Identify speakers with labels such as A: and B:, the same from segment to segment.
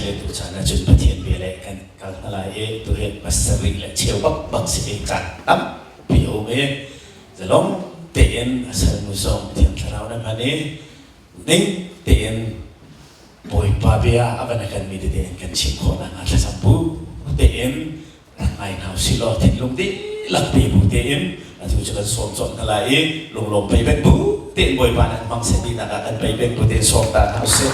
A: Si le tu caan ahcun Pathian bia le kan kal hna lai i tuhi pasarih le cheu bak bak si i caan tampi a um i zalong tein a salnu zong Thiang Thlarau na hman i ning tein Bawipa bia a van a kan mi tete in kan chim khawh nakhnga thlacam bu tein rak ngai hna usih law thinlung dihlak pe bu tein atu cu kan sawm cawt hna lai i lunglawm pei bek bu tein Bawipa nih an hmang seh tinak ah kan pei bek bu tein sawm ta hna usih.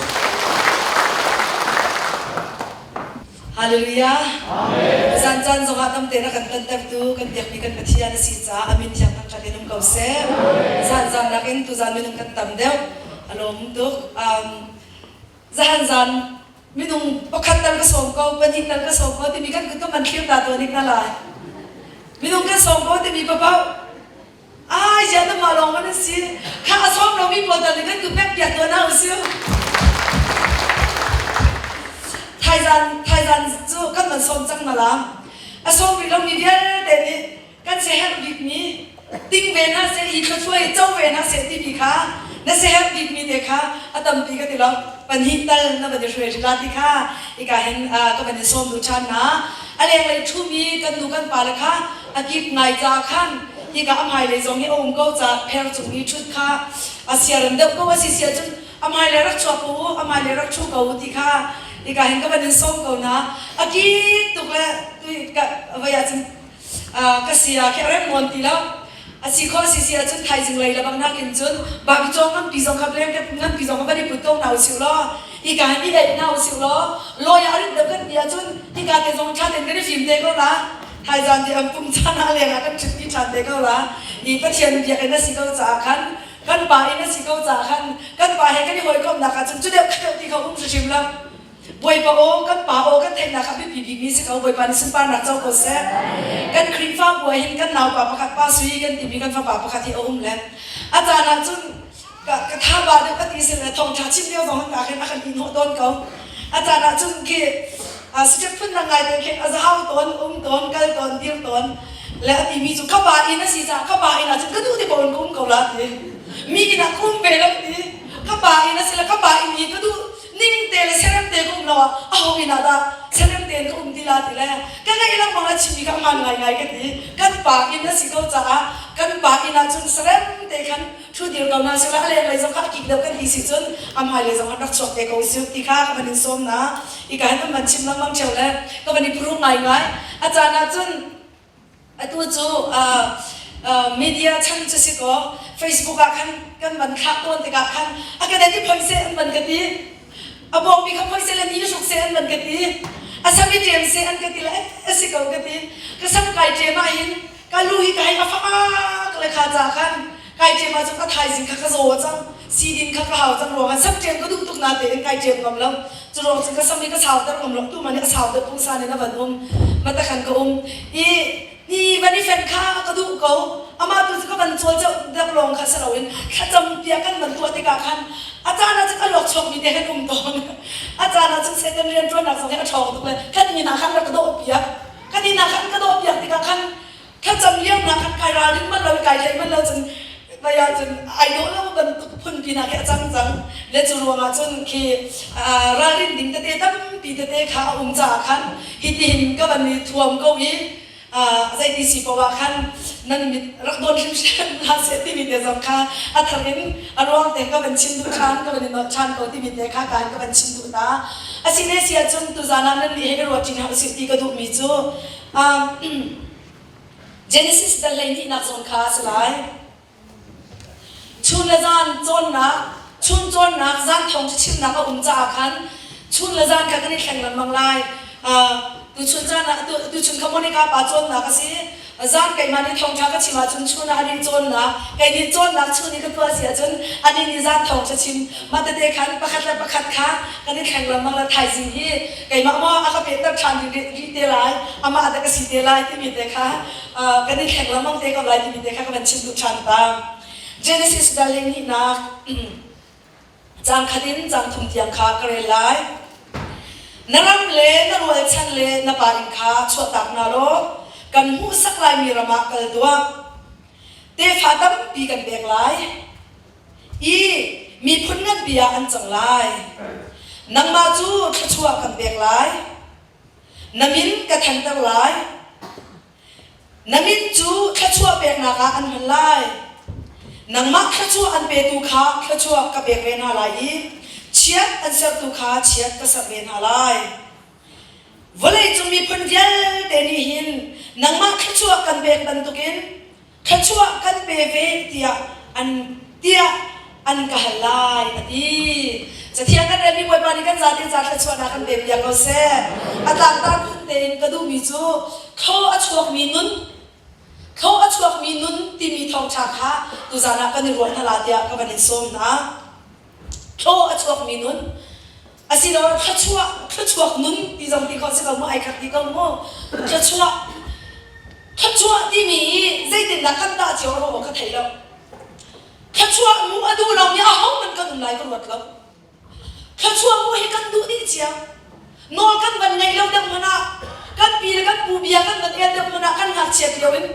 B: Hallelujah. Zan caan zongah tam tein a kan tontertu kan biakmi kan Pathian a si caah a min thiang thangṭhat in um ko seh. Zan zan nakin tuzan minung kan tam deuh. A lawm tuk. Um, zahan zan minung pakhat tal ka sawm ko, pahnih tal ka sawm ko timi kan kut kan thlir ta tuan hna lai. Minung kan sawm ko timi papaoh ai ziah na mah lawng man si kha a sawm lomi pawl tal nih kan kut pek piak tuan hna usih. Thaizan thaizan cu kan van sawm cang na lam. A sawm rih lomi vialte nih kan siaherh bikmi ting ve hna seh i thluachuah i co ve hna seh timi kha na siaherh bikmi te kha a tampi ka ti lo pahnih tal na van i hruai rih la ti kha ika hin ka van in sawm duh ṭhan hna. A lenglei ṭhumi kan nu kan pale kha a kip ngai caah khan hika a hmailei zong hi a um ko caah pher cung i ṭhut kha a siarem deuh ko a si si ahcun a hmailei rak chuak ko u, a hmailei rak ṭhu ko u ti kha hika hin ka van in sawm ko hna. A kik tuk le vai ahcun ka si ah khi a rem nawn ti lo. A si khawh si si ahcun thaizing lei lebang nakin cun babi cawng nganpi zong kha blem nganpi zong kha van i put ko hna usih law hika hin i eih hna usih law lawi ah a rit deuh kan ti ahcun hika te zong ṭha tein kan i fim te ko la. Thaizan ti an pum caan ah leng ah kan ṭhut ti ṭhan te ko la. I Pathian biakinn a si ko caah khan kan pa inn a si ko caah khan kan pa he kan i hawikomhnak ahcun cu deuh kha deuh ti kha um hrimhrim lo. Bawipa aw, kan pa aw kan theihnak a biapi bikmi si ko. Bawipa nih sunparnak co ko seh. Kan Khrihfabu ah hin kan naupa pakhat Pa Sui kan timi kan fapa pakhat hi a um le a caan ah cun ka ka tha ba deuh ka ti sin le thawngṭha chim lio zong hin ka khin a kan ihhnawh tawn ko. A caan ah cun khi step phun dang ngai te khin a zahau tawn, um tawn, kal tawn, dir tawn le a timi cu ka pa inn a si caah ka pa inn ah cun ka duh ti paoh in ka um ko la ti. Mi inn ah ka um ve lo ti. Ka pa inn a si le ka pa inn hi ka duh ning te le serem te ka um lo ah aho inn ah dah serem tein ka um ti la ti le ka ngaih lengmang a chimmi kha hmaan ngaingai ka ti. Kan pa inn a si ko caah kan pa inn ah cun serem te khan thu dir ko hna seh a lenglei zong kha a kik deuh kan ti si cun a hmailei zong khan rak chuak te ko usih ti kha ka van in sawm na i ka hin an van chim lengmang ṭheo le ka van i phuhrung ngaingai. A caan ah cun Atu cu media chan cu si kaw Facebook ah khan kan van thlah tawn tikah khan a ka den i phoi seh an van ka ti. A bawkmi kha phoi seh le ni hruk seh an van ka ti. A sam i ṭem seh an ka ti le a si ko ka ti. Ka sam kai ṭem ah hin ka lu hi ka hei a fak le kha ca khan kai ṭem ah cun ka thaizing kha ka zaw cang. Sidin kha ka hau cang ruangah sam ṭem ka duh tuk natein kai ṭem ngam lo. Cu ruang cun ka sam hi ka sauter ngam lo. Tu man hi a sau deuh pungsan in a van um. Matakhan ka um. I ni van i fen kha ka duh ko. Amah tu cu ka van cawl deuh lawng kha si loin thlacam piak kan van tuah tikah khan a caan ah cun a luak chuakmi te kan um tawn. A caan ah cun Satan rianṭuannak zong hi a ṭhawng tuk le kan inn ah khan rak ka dawh piak. Kan inn ah khan ka dawh piak tikah khan thlacam lionak khan kai ralring manh lo i kai tlaih manh lo cun vai ah cun ai dawh lo bantuk phunpi hna khi a cang cang. Le cu ruangah cun khi ralrin ding tete tampi tete kha a um caah khan hitihin ka van i thuam ko i zeiti si paoh ah khan nan mit rak dawn hrimhrim hna seh timi te zong kha a thar in a ruang te ka van chim duh ṭhan ka van i nolh ṭhan ko timi te kha ka van chim duh ta. Asine si ahcun tuzaan ah nan nih he ka ruat ṭi hna usih ti ka duhmi cu Genesis dal hleihnihnak zawn kha a si lai. Chun le zan cawnnak, chun cawnnak, zan thawng cu chimnak a um caah khan chun le zan kha kan i thleng lengmang lai. Tuchun caan ah tuchun kha Monica pa cawnnak a si. Zan keimah nih thawngṭha ka chim ahcun chun ah anih cawnnak, kei nih cawnnak chun i ka tuah si ahcun anih nih zan thawngṭha chim. Mah tete khan pakhat le pakhat kha kan i thleng lengmang le thaizing hi keimah maw a ka pehter ṭhan rih te lai, amah dah ka si te lai timi te kha kan i thleng lengmang te ko lai timi te kha ka van chim duh ṭhan ta. Genesis dal hnihnak caang khat in caang thum tiang kha ka rel lai. Na ram le na rualchan le na pa inn kha chuahtak hna law kan hmuhsak laimi ram ah kal tuah. Tefa tampi kan pek lai i miphun nganpi ah an cang lai. Nangmah cu thluachuah kan pek lai. Na min ka thanter lai. Na min cu thluachuah peknak ah an hman lai. Nangmah thluachuah an petu kha thluachuah ka pek ve hna lai i chiat an sertu kha chiat ka serh ve hna lai. Vawleicung miphun vialte nih hin nangmah thluachuah kan pek bantukin thluachuah kan pe ve tiah an tiah an ka hal lai a ti. Cathiang kan relmi Bawipa nih kan zate ca thluachuahnak kan pe piak ko seh. A tlangtar phun tein ka duhmi cu thlaw a chuakmi nun thlaw a chuakmi nun timi thawngṭha kha tuzan ah kan i ruah hna la tiah ka van in sawm hna. Thlaw a chuakmi nun asiloah thluachuah thluachuak nun ti zong ti khawh si ko mu ai khat ti ko mu thluachuah thluachuah timi hi zeitindah kan tah cio a ruah awk ka thei lo thluachuah mu a duh lomi ahohmanh kan um lai ka ruat lo thluachuah mu hi kan duh dih cio nawl kan van ngeih lo deuh hmanh ah kan pi le kan pu bia kan van el deuh hmanh ah kan ngakchiat lio in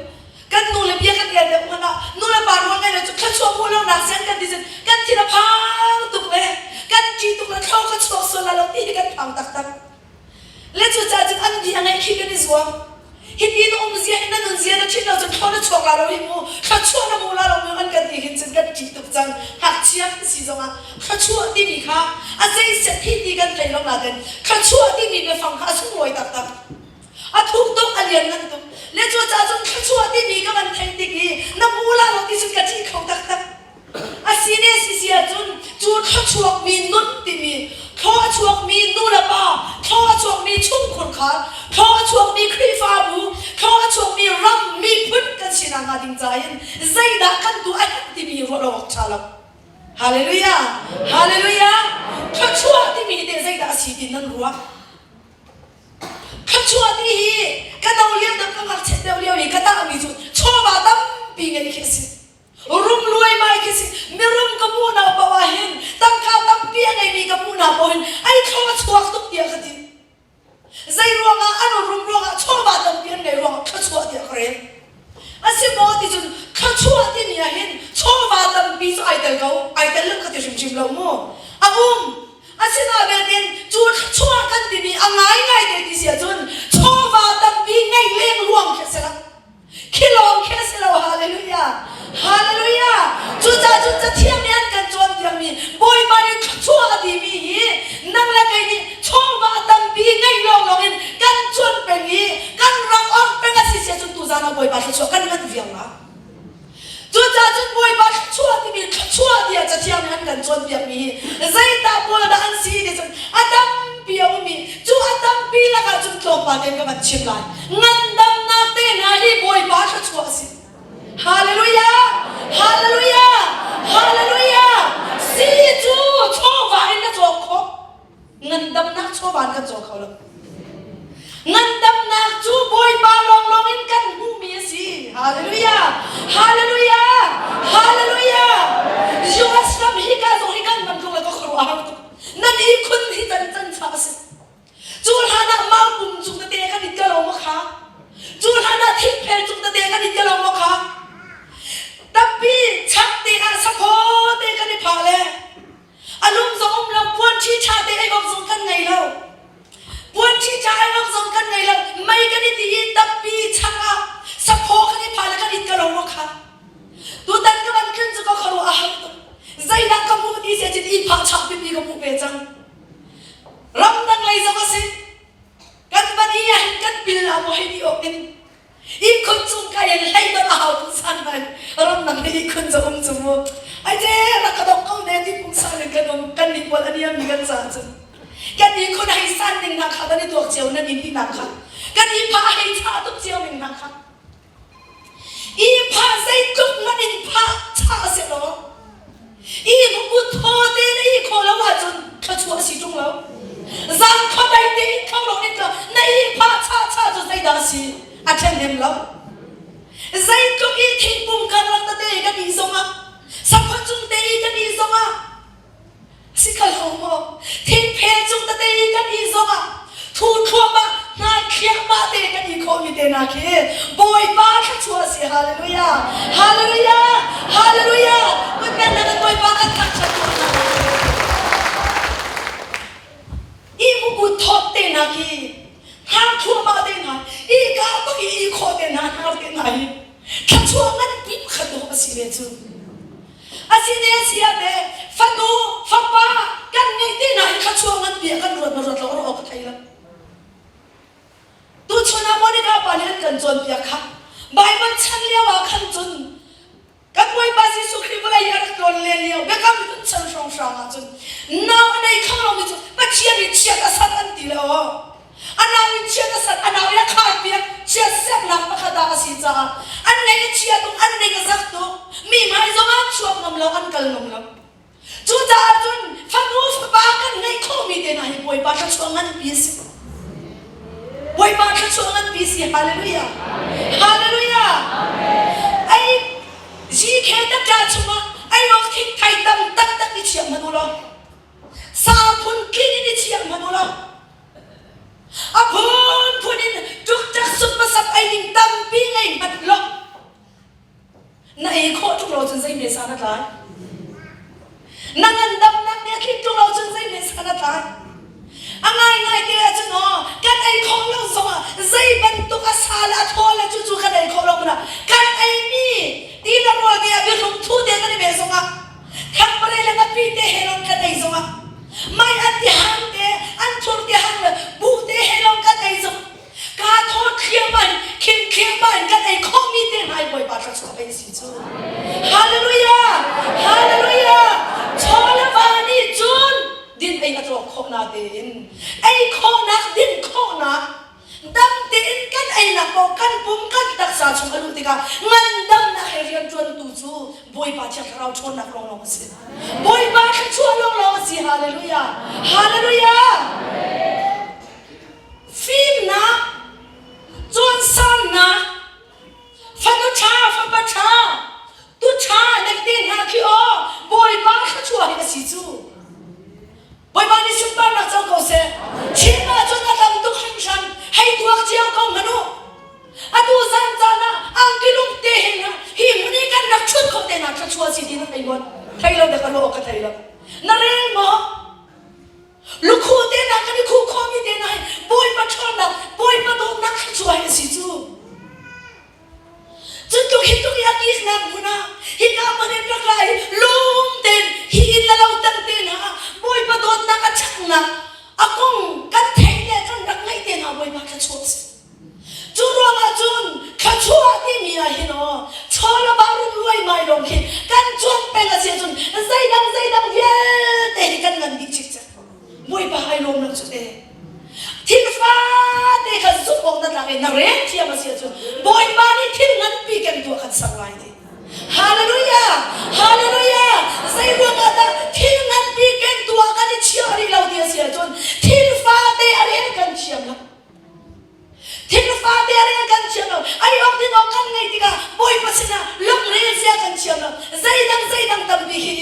B: kan nu le bia kan el deuh hmanh ah nu le pa nawl ngeih lo cu thluachuah hmuh lo nak sian kan ti cun kan thin a phang tuk le kan ṭih tuk le thlo ka chuak sual lai lo ti hi kan phang taktak le cucaah cun an bia ngaih khi kan i zuam. Hiti na um zia hi na nun zia na ṭhit lo cun thlo na chuak la lo hi mu thluachuah na hmu la lo mu an kan ti hin cun kan ṭih tuk cang. Ngakchia kan si zongah thluachuah timi kha a zeiset hi ti kan thei lo nain thluachuah timi biafang kha a sunglawi taktak. A thuk tuk, a lianngan tuk. Le cucaah cun thluachuah timi ka van theih tik i na hmu la lo ti cun ka ṭih kho taktak. A si ne si si ahcun cu thluachuakmi nun timi thlaw a chuakmi nu le pa, thlaw a chuakmi chungkhur kha, thlaw a chuakmi Khrihfabu, thlaw a chuakmi ram miphun kan sinak hnga ding ca in zeidah kan tuah a herh timi ruah lo awk ṭha lo. Hallelujah! Hallelujah! Thluachuah timi hi teh zeidah a si ti nan ruah? Thluachuah ti hi ka no lio deuh ka ngakchiat deuh lio i ka tahmi cu chawva tampi ngeih khi a si. Rum luaimai khi si mirum ka hmuh hna paoh ah hin tangka tampi a ngeimi ka hmuh hna paoh hin ai thlaw a chuak tuk tiah ka ti. Zei ruangah an rum ruangah chawva tampi an ngeih ruangah thluachuah tiah ka rel. A si maw ti cun thluachuah timi ah hin chawva tampi cu ai tel ko, ai tel lo ka ti hrimhrim lo mu. A um. Asinain betin cu thluachuah kan timi a ngaingai te ti si ahcun chawva tampi ngeih lengluang khi a si lo. Khi lawng khi a si lo. Hallelujah. Hallelujah. Cucaah cun Cathiang nih an kan cawnpiakmi Bawipa nih thluachuah a timi hi nang le kei nih chawva tampi ngeih lawnglawng in kan cuan peng i kan rak orh peng a si si ahcun tuzaan ah Bawipa thluachuah kan manh viar la. Cucaah cun Bawipa thluachuah timi thluachuah tiah Cathiang nih an kan cawnpiakmi hi zeidah pawl dah an si ti cun a tampi a um i cu a tampi lakah cun tlawmpal tein ka van chim lai. Ngandamnak te hna hi Bawipa thluachuah a si. Hallelujah! Hallelujah! Hallelujah! Si cu chawva in na cawk khawh. Ngandamnak chawva in kan caw kho lo. Ngandamnak cu Bawipa lawnglawng in kan hmuhmi a si. Hallelujah! Hallelujah! Hallelujah! US ram hi ka zong hi kan man tluk le ka khuaruah a har tuk. Nan ihkhun hi can can cha a si. Cu hlan ah maupum cung tete kan it ka lo maw kha? Cu hlan ah thingphel cung tete kan it ka lo maw kha? Tappi chak te ah saphaw te kan i phah le a lum zong um lo puanṭhi ṭha te ei awk zong kan ngei lo. Puanṭhi ṭha ei awk zong kan ngei lo. Mei kan i ti i tappi chak ah saphaw kan i phah le kan it ka lo maw kha? Tutan ka van tlun cu ka khuaruah a har tuk. Zeidah ka hmuh ti si cun i phah chak pipi ka hmuh ve cang. Ramdang lei zong a si. Kan van i ah hin kan pil la maw hei ti awk in ihkhun cung kai in hlei don a hau pungsan mai ramdang lei ihkhun cu um cu mu. Ai ce rak ka dong ko ne ti pungsan in kan um kan nih pawl a niam mi kan caah cun kan ihkhun hei san ning hna kha kan i tuak cio nan in ihnak kha kan ihphah hei chah tuk cio ning hna kha I phah zeitluk hmanh in phah chah sehlaw i hmukut thaw te na i khawh lo ahcun thluachuah a si ṭung lo. Zan khuadei te in tho lo in na i phah chah chah cu zeidah a si? A ṭhahnem lo. Zeitluk i thingkung karlak tete kan i zongah, saphaw cung te i kan i zongah, Si kha lo maw? Thingphel cung tete i kan i zongah thu thluahmah hna thliahmah te kan i khawhmi te hna khi Bawipa thluachuah a si. Hallelujah! Hallelujah! Hallelujah! Kutmen na kan Bawipa kan thangṭhat ko hna. thawt te hna khi hnar thluahmah te hna ika bak i i khawh te hna hnar te hna hi thluachuah nganpi pakhat dawh a si ve cu. A si ne a si ah teh fanu fapa kan ngeih te hna hi thluachuah nganpi ah kan ruat ma ruat lo ruah awk ka thei lo. Tuchun ah Monica pa nih an kan cawnpiak kha Baibal chan lio ah khan cun kan Bawipa Jesuh Khrih vawlei i a rak tlawn len lio biakam hlun chan hrawnghrang ah cun nau a nei kho lomi cu Pathian nih chiat a sat an ti le aw. A nau in chiat a sat, a nau i a kharpiak chiat sernak pakhat ah a si caah an ngaih a chia tuk, an ning a zak tuk. Mi hmai zong ah chuak ngam lo, an kal ngam lo. Cucaah cun fanu fapa kan ngeih khawhmi te hna hi Bawipa thluachuah nganpi a si. Bawipa thluachuah nganpi si. Hallelujah. Hallelujah. Ai GK tatla chungah ai awk thing thai tam taktak i chiah hmanh u law sa phun tling in i chiah hmanh u law a phunphun in ṭukṭak supmasak ei ding tampi ngei hmanh law Na ei khawh ṭung lo cun zei hme san a tlai? Na ngandamnak nih a tlinh ṭung lo cun zei hme san a tlai? A ngaingai te ahcun aw, kan ei khawh lo zongah zei bantuk a sa le a thaw le cucu kan ei khawh lo hmanh ah kan eimi ti le rawl te ah biahlum thu te kan i ve zongah thangpare le ngapi te he lawng kan ei zongah mai an ti hang te an thur ti hang le buh te he lawng kan ei zong Kaa thaw thliahmah in khim thliahmah in kan ei khawhmi te hna hi Bawipa thluachuah pei si cu. Hallelujah! Hallelujah! Chaw le va nih cun din ei a cawk khawh na tein ei khawhnak din khawhnak dam tein kan einak paoh kan pum kan taksa chung a luh tikah ngandamnak he rianṭuantu cu Bawipa Thiang Thlarau ṭhawnnak lawnglawng a si. Bawipa thluachuah lawnglawng a si. Hallelujah! Hallelujah! Fimnak, cawnsannak, fanu ṭha, fapa ṭha, tu ṭha neih te hna khi aw Bawipa thluachuah hi a si cu. Bawipa nih sunparnak co ko seh. Chin ahcun a tam tuk hringhran hei tuak cio ko hmanh u. Atu zan caan ah angkilung te he na hi hmun i kan rak ṭhut khawh te hna thluachuah si ti na thei maw? Thei lo dek a ruah awk ka thei lo. Na rel maw? Lukhuh te hna kan i khuh khawhmi te hna hi Bawipa ṭhawnnak, Bawipa dawtnak thluachuah hi a si cu. Cun tluk hi tluk i a kiknak hmun ah hika hmun in rak ra i lung tein hi inn le lo tang te hna ah Bawipa dawtnak a chaknak a kong kan theih le kan rak ngaih te hna Bawipa thluachuah a si. Cu ruangah cun thluachuah timi ah hin aw chaw le va rum luaimai lawng khi kan cuan peng a si ahcun zeidang zeidang vialte hi kan ngan dih cikcek. Bawipa ai lawm lo cu te. Thil fate kha zumh awk na tlak i na rel thiam a si ahcun Bawipa nih thil nganpi kan tuah kan ser lai ti. Hallelujah! Hallelujah! Zei ruangah dah thil nganpi kan tuah kan i chiah rih lo ti a si ahcun thil fate a rel kan thiam lo. Thil fate a rel kan thiam lo. Ei awk ding awk kan ngeih tikah Bawipa sinah lung-rel zia kan thiam lo. Zeidang zeidang tampi khi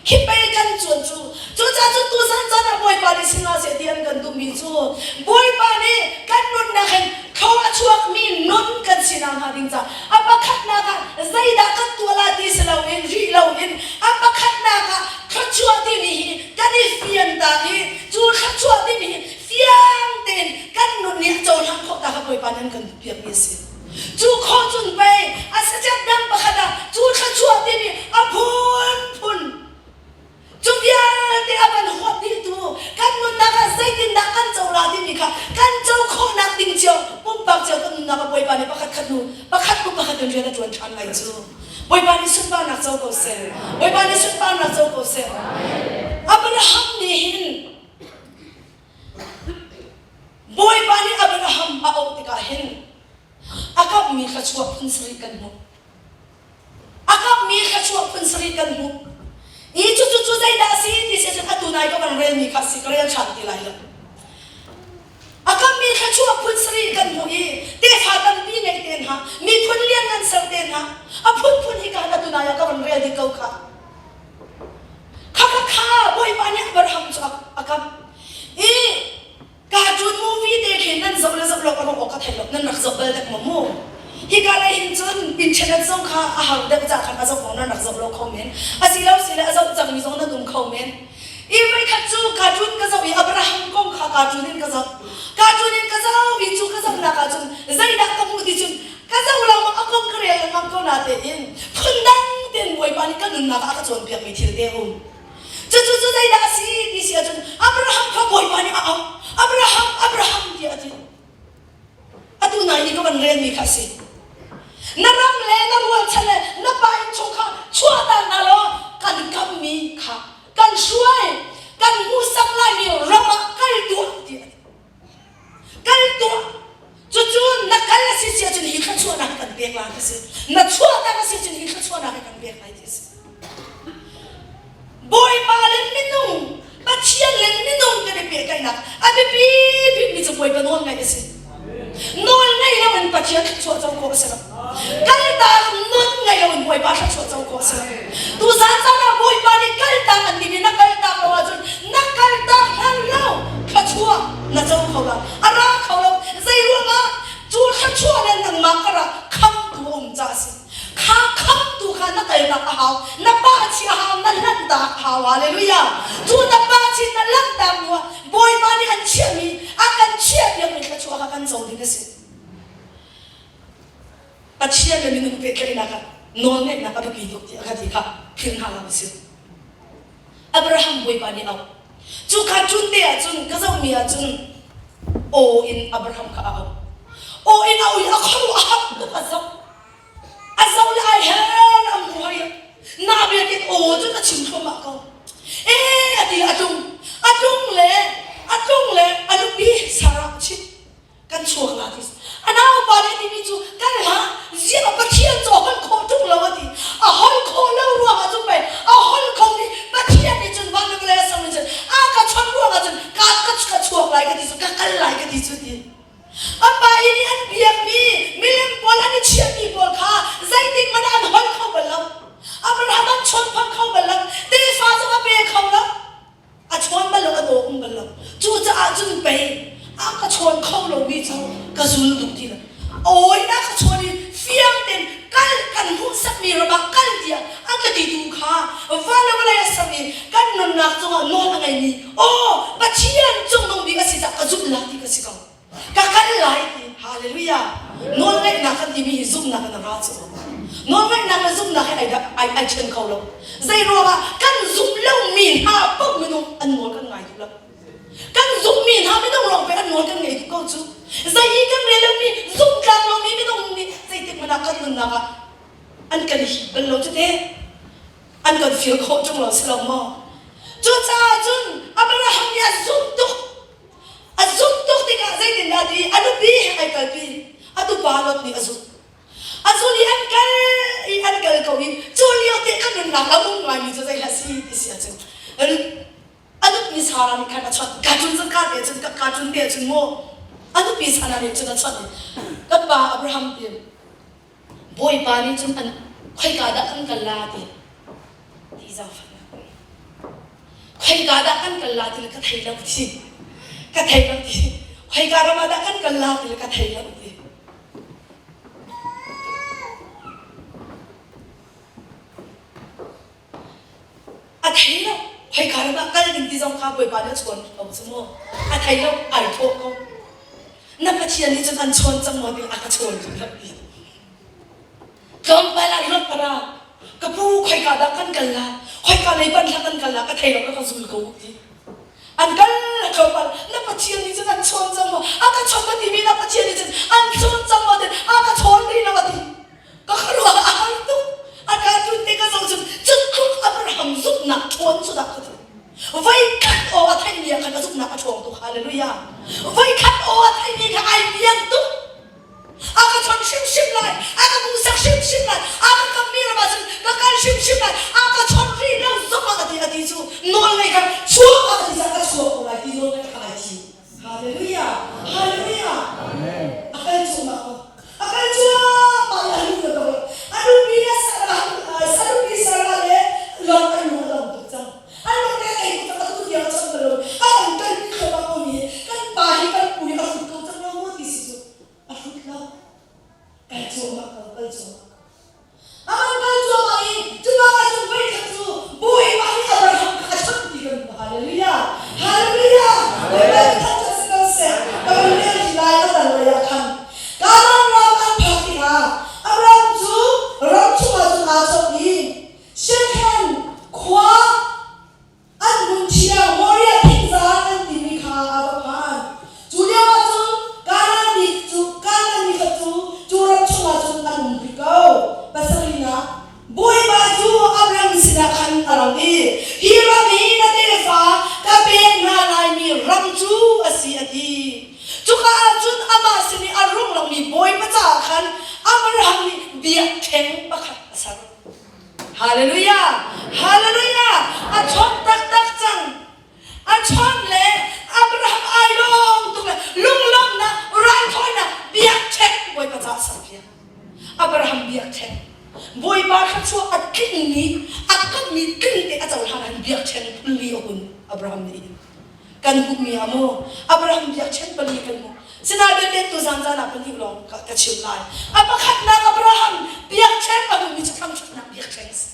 B: khi pei kan cuan cu. Cucaah cun tuzan caan ah Bawipa nih si hna seh ti an kan duhmi cu Bawipa nih kan nunnak hin thlua a chuakmi nun kan si nakhnga ding caah a pakhatnak ah zeidah kan tuah la ti si loin rih loin a pakhatnak ah thluachuah timi hi kan i fian ta i cu thluachuah timi hi Fiang tein kan nun nih a cohlan khawh ta kha Bawipa nih an kan duhpiakmi a si. Cu khawh cun pei a sacep dang pakhat ah cu thluachuah timi a phunphun cu vialte a van huat dihtu kan nunnak ah zeitindah kan co la timi kha kan co khawhnak ding cio pumpak cio kan nunnak ah Bawipa nih pakhat khat hnu pakhat hnu pakhat in rian a ṭuan ṭhan lai cu. Bawipa nih sunparnak co ko seh. Bawipa nih sunparnak co ko seh. Abraham nih hin Bawipa nih Abraham a auh tikah hin a kamhmi thluachuah phun sarih kan hmuh. A kamhmi thluachuah phun sarih kan hmuh. I cucu cu zeidah a si ti si cun atu nai ka van relmi kha a si ka rel ṭhan ti lai lo. A kamhmi thluachuah phun sarih kan hmuh i tefa tampi ngei te hna, miphun lianngan ser te hna, a phunphun hi ka han atu nai ah ka van rel dih ko kha. Khakha kha Bawipa nih Abraham cu a kamh i cartoon movie te khi nan zoh le zoh lo ka ruah awk ka thei lo nan rak zoh bal dek maw mu hika lei hin cun internet zong kha a har deuh ca khan a zoh kong nan rak zoh lo kho men asilo sile a zoh cangmi zong nan um kho men. I voikhat cu cartoon ka zoh i Abraham kong kha cartoon in ka zoh. Cartoon in ka zoh i cu ka zohnak ah cun zeidah ka hmuh ti cun ka zoh lengmang a kong ka rel lengmang ko natein phundang tein Bawipa nih ka nunnak ah a ka cawnpiakmi thil te a um. Cucu cu zeidah a si ti si ahcun Abraham kha Bawipa nih a auh. Abraham, Abraham tiah a ti. Atu nai ni ka van relmi kha a si. Na ram le na rualchan le na pa innchung kha chuahter hna law kan kammi kha kan hruai, kan hmuhsak laimi ram ah kal tuah tiah a ti. Kal tuah. Cucu na kal a si si ahcun hi thluachuahnak hi kan pek lai ti a si. Na chuahter a si ahcun hi thluachuahnak hi kan pek lai ti a si. Bawipa le minung, Pathian le minung kan i pehtlaihnak a biapi bikmi cu Bawipa nawl ngaih a si. Nawl ngaih loin Pathian thluachuah co khawh a si lo. Kaltak nawl ngaih loin Bawipa thluachuah co khawh a si lo. Tuzaan caan ah Bawipa nih kaltak an timi na kaltak lo ahcun na kaltak hlan lo thluachuah na co kho lo. A ra kho lo. Zei ruangah cu thluachuah le nangmah karah khamtu a um caah a si. Kha khamtu kha na kalnak a hau. Na pa chi a hau, na lanhtak a hau. Hallelujah. Cu na pa chi na lanhtak hnu ah Bawipa nih an chiahmi, a kan chiahpiakmi thluachuah kha kan co ding a si. Pathian le minung pehtlaihnak ah nawlngeihnak a biapi tuk tiah ka ti kha philh hna hlah usih. Abraham Bawipa nih auh. Cu kha cun te ah cun ka zohmi ah cun aw in Abraham kha a auh. Aw in a ui a khuaruah a har tuk a zoh. A zoh le ai her a hmu hoi. Na biakin aw cun a chim thluahmah ko. Ee a ti a tlung. A tlung le a tlung le a nupi Sarah a chimh. Kan chuak la ti. A naupa nih a timi cu kan hlah ziah Pathian cu a holh khawh ṭung lo a ti. A holh khawh lo ruangah cun pei a holh kho mi Pathian nih cun van le vawlei a ser nih cun a ka chawnh ruangah cun ka ka ka chuak lai ka ti cu ka kal lai ka ti cu ti. A pa i nih an biakmi milem pawl an i chiahmi pawl kha zeitik hmanh ah an holh kho bal lo. Abraham an chawn phang kho bal lo. Tefa zong a pe kho lo. A chawn bal lo, a daw um bal lo. Cucaah cun pei a ka chawn kho lomi cu ka zul duh ti lo. Awi na ka chawn i fiang tein kal kan hmuhsakmi ram ah kal tiah a ka titu kha van le vawlei a ser i kan nunnak cungah nawl a ngeimi aw Pathian cungnung bik a si caah ka zumh la ti ka si ko. Ka kal lai ti. Hallelujah. Nawlngaihnak kan timi hi zumhnak in a ra cu. Nawlngaihnak le zumhnak hi ai ai ai ṭhen kho lo. Zei ruangah kan zumh lomi hna paoh minung an nawl kan ngai duh lo. Kan zumhmi hna minung lawng pei an nawl kan ngei duh ko cu. Zei i kan rel lomi zumhtlak lomi minung nih zeitik hmanh ah kan nunnak ah an kan hip bal lo cu te. An kan fir khawh ṭung lo si lo maw? Cucaah cun Abraham nih a zumh tuk. A zumh tuk tikah zeitindah ti a nupi he ai kalpi. A tupa Lot nih a zumh. A zul i an kal i an kal ko i cu lio te kan nunnak a um ngaimi cu zei dah si ti si ahcun a nupi Sarah nih khan a chawnh ka cun cun ka te cun ka cun te cun mu a nupi Sarah nih cun a chawnh i kan pa Abraham ti Bawipa nih cun an khoika dah kan kal la ti ti zaangfahnak khoika dah kan kal la ti le ka thei lo ti ka thei lo ti khoika ram ah dah kan kal la ti le ka thei lo ti A thei lo. Khoika ram ah kal ding ti zong kha Bawipa nih a chawn ko cu mu. A thei lo, ai thawh ko. Na Pathian nih cun an chawn cang maw ti a ka chawn rih lo ti. Tlawmpal ah lot para ka pu khoika dah kan kal la, khoika lei ban hlah kan kal la, ka thei lo ka ka zul ko ti. An kal a tlawmpal na Pathian nih cun an chawn cang maw, a ka chawn ka timi na Pathian nih cun an chawn cang maw ti a ka chawn rih lo a ti. Ka khuaruah a har tuk. A ka tun te ka zoh cun cutluk Abraham zumhnak ṭhawn cu dah ka ti. Voikhat aw a theihmi ah khan a zumhnak a ṭhawng tuk. Hallelujah. Voikhat aw a theihmi kha ai piang tuk. A ka chawnh hrimhrim lai. A ka hmuhsak hrimhrim lai. A ka kammi ram ah cun ka kal hrimhrim lai. A ka chawnh rih lo zong ah a ti a ti cu nawl ngei khan chuak ah a ti caah ka chuak ko lai ti nawl ngei kha ai thim. Hallelujah! Hallelujah! A kal cuahmah ko. A kal cuahmah i a lung a dong. A nupi le Sarah, a nupi Sarah le Lot an lung a dong tuk cang. An lung le ei tuk cang. Atu tiang a chawnh bal lo. A kan kalpi thluahmah ko mi kan. Bawipa cu Abraham sinah khan a rang i, Hi ram hi na tefa ka pek hna laimi ram cu a si, a ti. Cuka ah cun amah sin i a rung langmi Bawipa caah khan Abraham nih biakṭheng pakhat a ser. Hallelujah! Hallelujah! A chawnh taktak cang. A chawnh le Abraham ai lawm tuk le lunglawmhnak raithawinak biakṭheng Bawipa caah serpiak. Abraham biakṭheng. Bawipa thluachuah a tlingmi, a kammi tling te a cohlan ahhin biakṭheng phunli a hun Abraham nih hin. Kan hmuhmi ah maw Abraham biakṭheng pali kan hmuh. Sinain biakṭheng tu zan zan ah pahnih lawng ka chim lai. A pakhatnak Abraham biakṭheng a hmuhmi cu thangṭhatnak biakṭheng a si.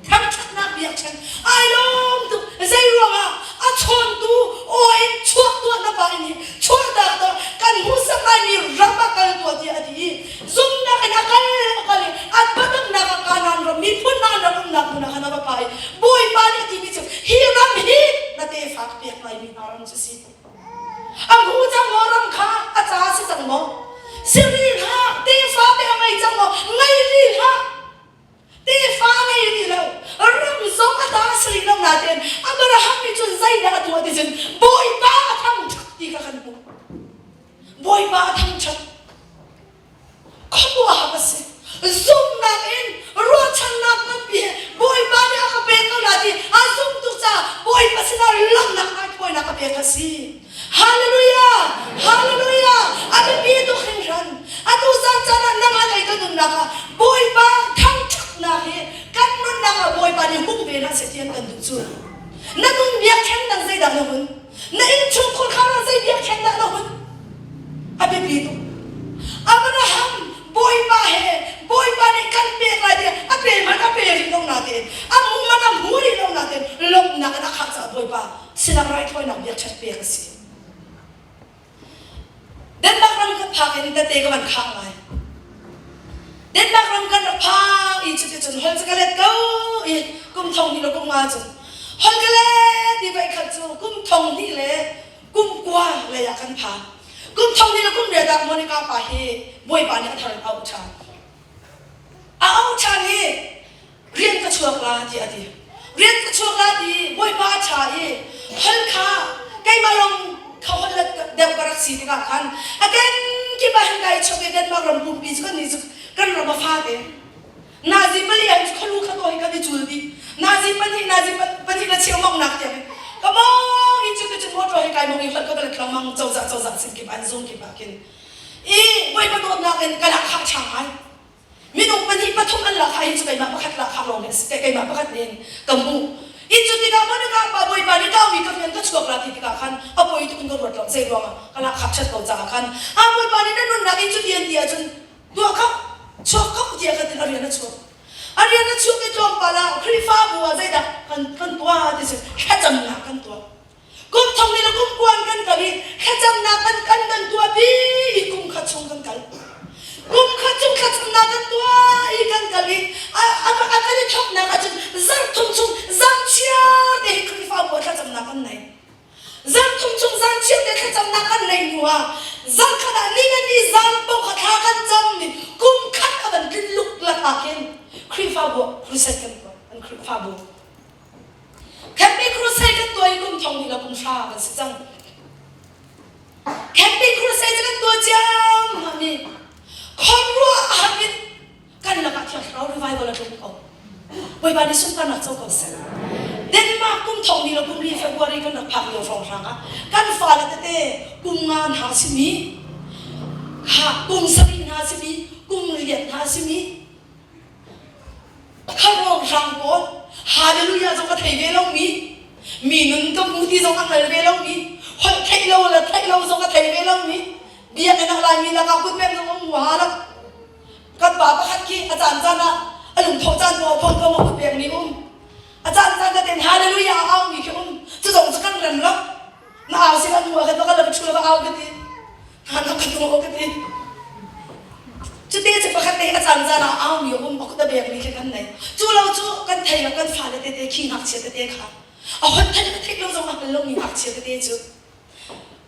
B: Thangṭhatnak biakṭheng ai lawm tuk. Zei ruangah a chawntu aw in chuak tuah na pa in hi chuahtak tuah kan hmuhsak laimi ram ah kal tuah tiah a ti i zumnak in a kal a kal i a patamnak ah Kanaan ram miphun hna an rak umnak hmun ah khan a va pa i Bawipa nih a timi cu hi ram hi na tefa ka pek laimi hna ram cu si. A hmu cang maw ram kha a ca si cang maw? Si rih hlah tefa te a ngei cang maw? Ngei rih hlah. Tefa a ngei rih lo. Ram zong a ta a si rih lo nain Abraham nih cun zeidah a tuah ti cun Bawipa a thangṭhat ti kha kan hmuh. Bawipa a thangṭhat. Khuaruahhar a si. Zumhnak in ruahchannak nganpi he Bawipa nih a ka pek ko lai ti a zumh tuk caah Bawipa sinah langhnak raithawinak a pek a si. Hallelujah! Hallelujah! A biapi tuk hringhran. Atu caan caan ah nang le kei kan nunnak ah Bawipa thangṭhatnak hi kan nunnak ah Bawipa nih hung ve hlah seh ti an kan duh cu. Na nun biakṭheng dang zeidah na hun? Na innchungkhar kha ah zei biakṭheng dah na hun? A biapi tuk. Abraham Bawipa he Bawipa nih kan pek lai tiah a pe hmanh a pe rih lo natein a hmu hmanh a hmu rih lo natein lawmhnak in a khah caah Bawipa sinah raithawinak biakṭhen pek a si. Denmark ram kan phak in tete ka van khang lai. Denmark ram kan rak phak i cuticun hol cu ka let ko i kum thong hnih le kum nga cun hol ka let i voikhat cu kum thong hnih le kum kua lei ah kan phan. Kum thong hnih le kum riat ah Monica pa hi Bawipa nih a thar in a auh ṭhan. A auh ṭhan i rian ka chuak la tiah a ti. Rian ka chuak la ti Bawipa a ṭha i hol kha keimah lawng kha hol deuh ka rak si tikah khan a kenkip ah hin kai chok i Denmark ram pumpi cu kannih cu kan ram a fate. Nazi pali ah hin khualu kha to hi kan i cul dih. Nazi pahnih nazi pahnih le cheu mawngnak tiang hin ka mawng i cuti cun motor hi kai mawng i holh ka va let lengmang cozah cozah sin kip an zung kip ah khin i Bawipa dawtnak in ka lak ṭha ngai. Minung pahnih pathum an lak hi cu keimah pakhat lak lawng hi a si keimah pakhat nih ka hmuh. I cu tikah Monica pa Bawipa nih kaumi ka rian ka chuak la ti tikah khan a poi tuk in ka ruat lo zei ruangah ka lak khak ṭhat ko caah khan a Bawipa nih na nunnak i cuti an ti ahcun tuah kho chuak kho tiah ka tin a rian a chuak. A rian a chuak i tlawmpal ah Khrihfabu ah zeidah kan kan tuah ti si thlacamnak kan tuah. Kum thong ni le kum kuan kan kal i thlacamnak kan kan kan tuahpi i kum khat chung kan kal. Kum khat chung thlacamnak kan tuah i kan kal i a, a, a kan i thawknak ahcun zarh thum chung zan chiar te hi Khrihfabu ah thlacamnak kan nei. Zarh thum chung zan chiar te thlacamnak kan nei hnu ah zarh khat ah ni le ni zan paoh kha thla kan cam i kum khat a van tlin luklak ah khin Khrihfabu ah crusade kan tuah. An Khrihfabu Camping crusade kan tuah i kum thong hnih le kum hra kan si cang. Camping crusade cu kan tuah ciammam i khuaruahhar in kan lakah Thiang Thlarau revival a tlung ko. Bawipa nih sunparnak co ko seh. Denmark kum thong hnih le kum li February kan rak phak lio hrawnghrang ah kan fale tete kum nga hna simi kha kum sarih hna simi kum riat hna simi Kharuang pawl hallelujah zong a thei ve lomi mi nun ka hmu ti zong a hngal ve lomi holh theih lo le theih lo zong a thei ve lomi biakinn ah Laimi lakah kutpem zong um huaha lo kan pa pakhat khi a caan caan ah a lungthawh caan paoh phone ko ma kutpek mi um a caan caan tein hallelujah a au mi khi um cu zong cu kan rem lo na au sin a hnu ah khan va kal la va ṭhu la va au ka ti hna ka hnu ka ti Cute cu pakhat te a caan caan ah aumi a um a kut a bekmi khi kan nei. Cu lo cu kan thei lo kan fale tete khi ngakchia tete kha a hon theih le theih lo zong a hngal lomi ngakchia tete cu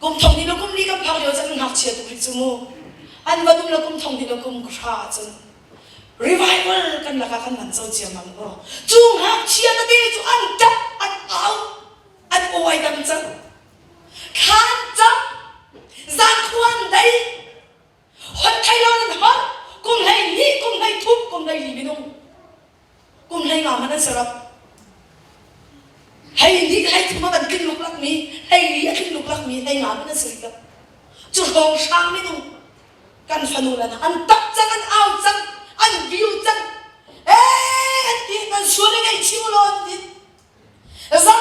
B: kum thong hnih le kum li kan phak lio cun ngakchia tuk rih cu mu. An van um le kum thong hnih le kum hra ahcun. Revival kan lakah kan man co ciammam aw. Cu ngakchia tete cu an ṭap, an au, an aw ai dang cang. Thla an cam, zankhua an dei, holh thei lo an holh, kum 12, kum 13, kum 14 minung. Kum 15 man an serap. 12 13 a van tling luklak mi, 14 a tling luklak mi, 15 man an si rih lo. Cu hrawng hrang minung kan fanu le an tap cang an au cang an viu cang ee an ti kan sual i ngaihchih u law an ti zan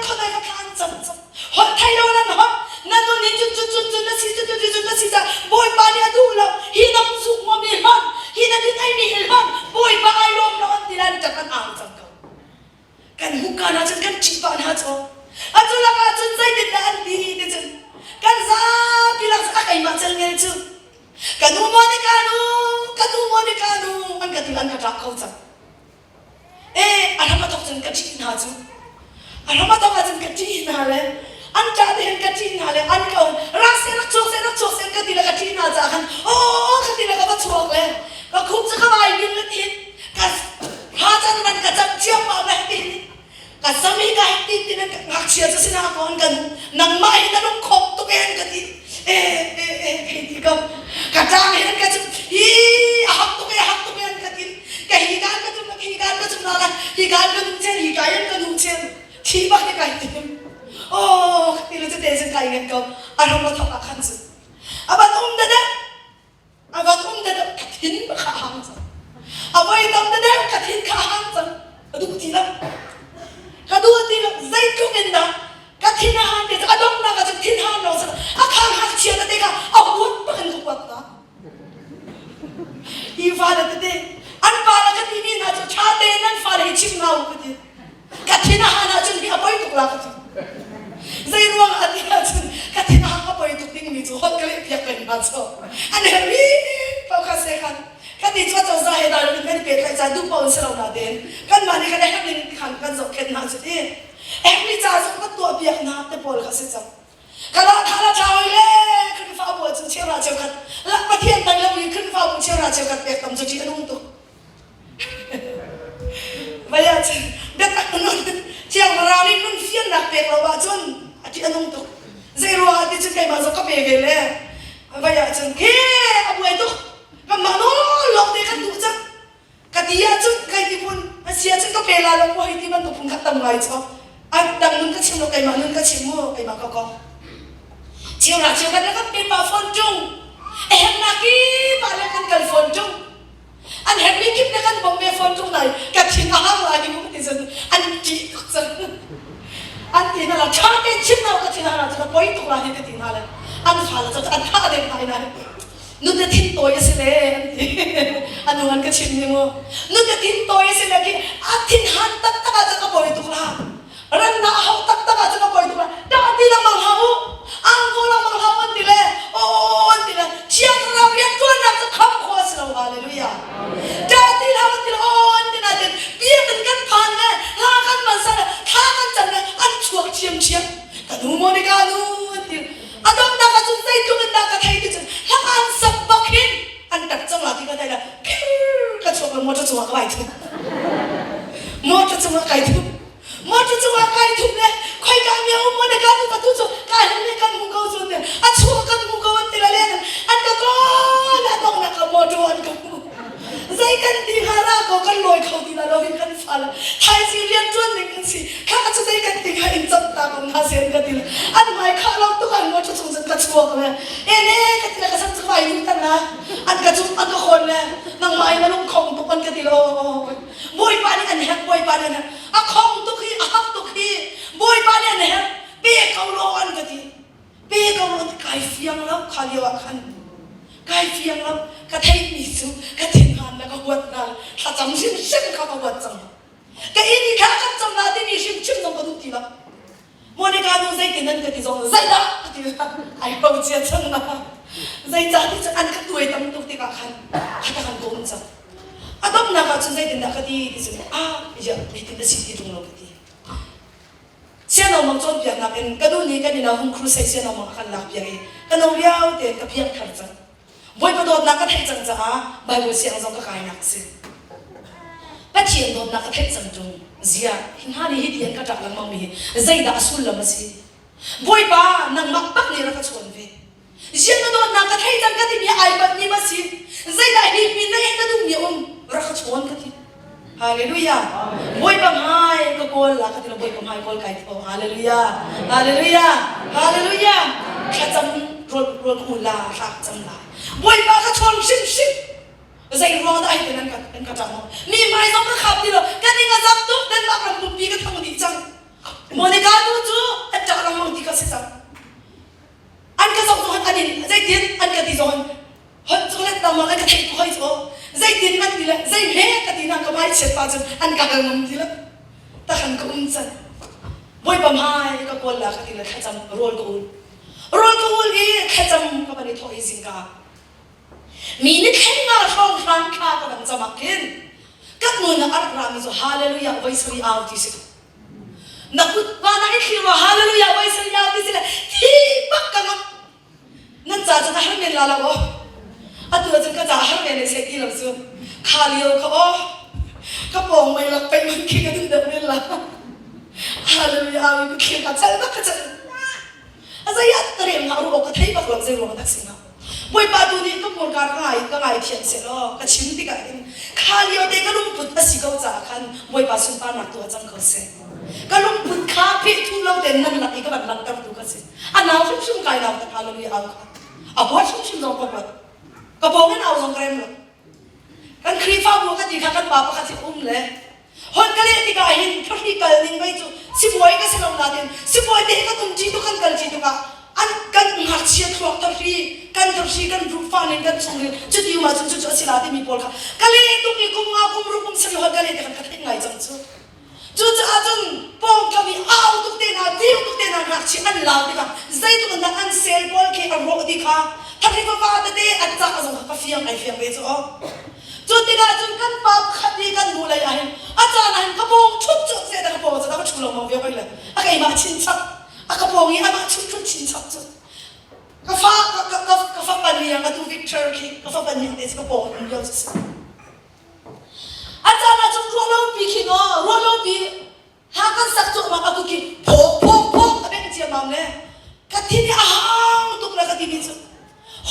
B: khuadei ka thla an cam cang holh thei lo nan holh na nun hi cun cun cun cun na si cun cun cun na si ca bawipa nih a duh lo hi na zuk ngom hi hlonh hi na din ei mi hi hlonh bawipa ai lawm lo an ti lan ṭap an au cang ko Kan hmuhka hna cun kan ṭih pah hna cu. Atu lakah cun zeitindah an ti ti cun kan zapi lak a keimah celngel cu ka nu Monica nu ka nu Monica nu an ka ti an ka ṭah kho cang. Eh a hram a thok cun ka ṭih hna cu. A hram a thok ahcun ka ṭih hna le an ṭah te hin ka ṭih hna le an ka um rak seh rak chuak seh rak chuak seh ka ti le ka ṭih hna caah khan aw ka ti le ka va chuak le ka khup cu ka vai bin le tiin ka ha can man ka cam ciammam le tiin ka sam hi ka hei tin tin ngakchia cu sina ko an kan nangmah hi na lung khong tuk e an ka ti e e e hei ti ko ka tang hin ka cum hi a hak tuk e a hak tuk e an ka ti ka hi kan ka cum hi kan ka cum na la hi kan ka nu chen hi kai an ka nu chen thi bak hi kai tim oh ti lu te cun kai ngen ko a ram la thok ah khan cu aban um da da A van um deuh ka thin kha a hang cang. A voi tam deuh ka thin kha a hang cang. Ka duh ti lo. Ka duh ti lo. Zeitluk in dah ka thin a han te a donghnak ah cun thin han lo sala a khang hak chia tete kha a huat bak in ka huat hna. Hi fale tete an pa le ka timi hna cu ṭha tein nan fale hi chim hna u ka ti. Ka thin a han ahcun hi a poi tuk la ka ti. Zei ruang ah ti ahcun ka thin a hang a poi tuk dingmi cu holh ka leh piak peng hna cu. An herhmi paoh kha se khan kan nih cu a cozah he dai loin kan i pehtlaih caan duh paoh in si lo natein kanmah nih kan herh ning khan kan zohkhenh hna cu ti. Herhmi ca zong kan tuah piak hna te pawl kha si cang. Kala khala ṭha hoi le Khrihfabu ahcun cheuhra cheukhat Pathian dai lo i Khrihfabu cheuhra cheukhat pek tam cu ṭih a nung tuk. Vai ahcun biatak nun Thiang Thlarau nih nun fiannak pek lo ahcun a ṭih a nung tuk. Zei ruangah ti cun keimah zong ka pe ve le vai ahcun khi a buai tuk. Kanmah nawl lawng te kan duh cang. Ka ti ahcun kai ti phun a si ahcun ka pe la lo maw hei ti bantuk phun kha tam ngai cu. A dang nun ka chim lo keimah nun ka chim mu keimah ka kong. Cheuhra cheukhat le kan pe pah fawn ṭung. A herhnak kip ah le kan kal fawn ṭung. An herhmi kip le kan bawmh ve fawn ṭung lai ka thin a hang lai mu ti cun an ṭih tuk cang. An ti hna la ṭha tein chim hna ka thin a hang cu ka poi tuk lai hi ka ti hna le an fale cu an thah deng hna ina nute thin tawi a si le an ti anu an ka chim ni mu nute thin tawi a si le khi a thin han taktak ah cun ka poi tuk la Rannak a hauh taktak ahcun a poi tuk lai. Dah ti lengmang hlah u. Angko lengmang hlah u an ti le aw an ti le Thiang Thlarau rianṭuannak cu kham khawh a si lo. Hallelujah. Dah ti hlah an ti le aw an ti nain biakinn kan phan le hla kan man sa le thla kan cam le an chuak ṭhiamṭhiam. Ka nu Monica nu an ti. A donghnak ahcun zeitluk in dah ka thei ti cun hla an sak bak hin an ṭap cang la ti ka thei la phir ka chuak le motor cungah ka vai thup. Motor cungah kai thup. Motor cungah kai thup le khoika mi a um maw ne ka nu ka tu cu ka hin le kan hmu ko cu te a chuak kan hmu ko an ti la le an ka kawl a donghnak ah motor an ka hmu. Zei kan ti hnga ra ko kan lawi kho ti la lo hin kan fa le thaizing rian ṭuan ding kan si kha cu zei kan ti hnga in cam ta ko hna sen ka ti le an hmai khah lo tuk an motor chung cun ka chuak le ene ka ti le ka sam cu vai ding tan la an ka cum an ka khawn le nangmah in a lung khong tuk an ka ti lo Bawipa nih an herh Bawipa nih an herh a khong tuk hi a hak tuk hi Bawipa nih an herh pe ko law an ka ti pe ko law kai fiang lo kha lio ah khan kai fiang lo ka theihmi cu ka thinhan le ka huat hna thlacam hrimhrim kha ka huat cang ka inn i thla kan cam la timi hrimhrim zong ka duh ti lo Monica nu zeitin nan ka ti zong zeidah ka ti ai ho cia cang na zeicah ti cu an ka tuai tam tuk tikah khan khata kan ka um cang a donghnak ah cun zeitindah ka ti ti cun ah ya hitin na si ti tung lo ka ti Sianomang cawnpiaknak in ka nu nih kan inn ah hung crusade sianomang a kan lakpiak i ka no lio tein ka piangthar cang. Bawipa dawtnak ka theih cang caah Bible siang zong ka kainak a si. Pathian dawtnak ka theih cang ṭung. Ziah, hi hna nih hiti an ka ṭak lengmang mi hi zeidah a sullam a si? Bawipa, nangmah bak nih rak ka chawn ve. Ziah na dawtnak ka thei cang ka timi ai palhmi ma si? Zeidah hi pin na na duhmi a um? Rak ka chawn ka ti. Hallelujah. Bawipa hmai ka kawl la ka ti lo Bawipa hmai kawl kai tho. Hallelujah. Hallelujah. Hallelujah. Thlacam rawl rawl ka ul la thla ka cam la. Bawipa ka chawn hrimhrim. Zei ruang dah hi nan ka nan ka ṭang Mi hmai zong ka khap ti lo. Ka ning a zak tuk Denmark ram pumpi ka thang dih cang. Monica nu cu an ṭah lengmang ti kha si cang. An ka zoh zong an in zeitin an ka ti zong hon cu let lengmang an ka theih ko hoi cu zeitin an ti le zei he ka ti na ka mai chiat pa cun an ka hal ngam ti lo tahan ka um can Bawipa hmai ka kawl la ka ti le thlacam rawl ka ul rawl ka ul i thlacam ka van i thawh i zingka mi ni thleng nga hrawng hrang thla ka van cam ah khin kan nun ah a rak rami cu hallelujah voi sari au ti si na kut van ah i thlir wa hallelujah voi sari au ti si le thi bak ka ngam nan ca cun a har men la lo aw atu ahcun ka ca a har men e seh ti lo cu kha lio kha aw ka pawng mei lak pei man khi ka duh deuh men la hallelujah awi ku thlir ka chal bak ka chal a zei ah ka rem nga ru awk ka thei bak lo zei ruang dah si nga Bawipa tu nih ka hmurka ka ngai ka ngai thiam seh law ka chim tikah hin kha lio te ka lungput a si ko caah khan Bawipa sunparnak tu a cang kho seh. Ka lungput kha pheh thu lo tein nan lak i ka van langhtertu ka si. A nau hrimhrim kai nau ta hallelujah au kha. A huat hrimhrim zong ka huat. Ka pawng in au zong ka rem lo. Kan Khrihfabu ka ti kha kan pa pakhat hi um le hon ka leh tikah hin thahri kal ning vei cu sibawi ka si lo nain sibawi te hi kan um ṭi tuk kan kal ṭi tukah an kan ngakchia thluak thahri kan thahri kan rufa ning kan chungril cuti um ahcun cucu a si la timi pawl kha ka leh tuk i kum nga kum ruk kum sarih hon ka leh tikhan ka theih ngai cang cu Cucaah cun pawngkam i au tuk te hna, dir tuk te hna ngakchia an lau tikah zeitluk in dah an sel pawl khi a rawh ti kha thahri fapa tete an cah zong kha ka fiang ai fiang ve cu aw. Cu tikah cun kan pa pakhat nih kan hnu lei ah hin a caan ah hin ka pawng ṭhut cu seh ka pawng cu ka ṭhu lengmang ve hoi le a keimah chinchap a ka pawng i amah chut ṭhut chinchap cu ka fa ka ka ka ka fapa niang atu Victor khi ka fapa niang te cu ka pawng um lio cu si. A caan ah cun ruahlopi khi maw ruahlopi ha kan sak cuahmah a kut khi phawk phawk phawk a bengh ciammam le ka thin hi a hang tuk le ka timi cu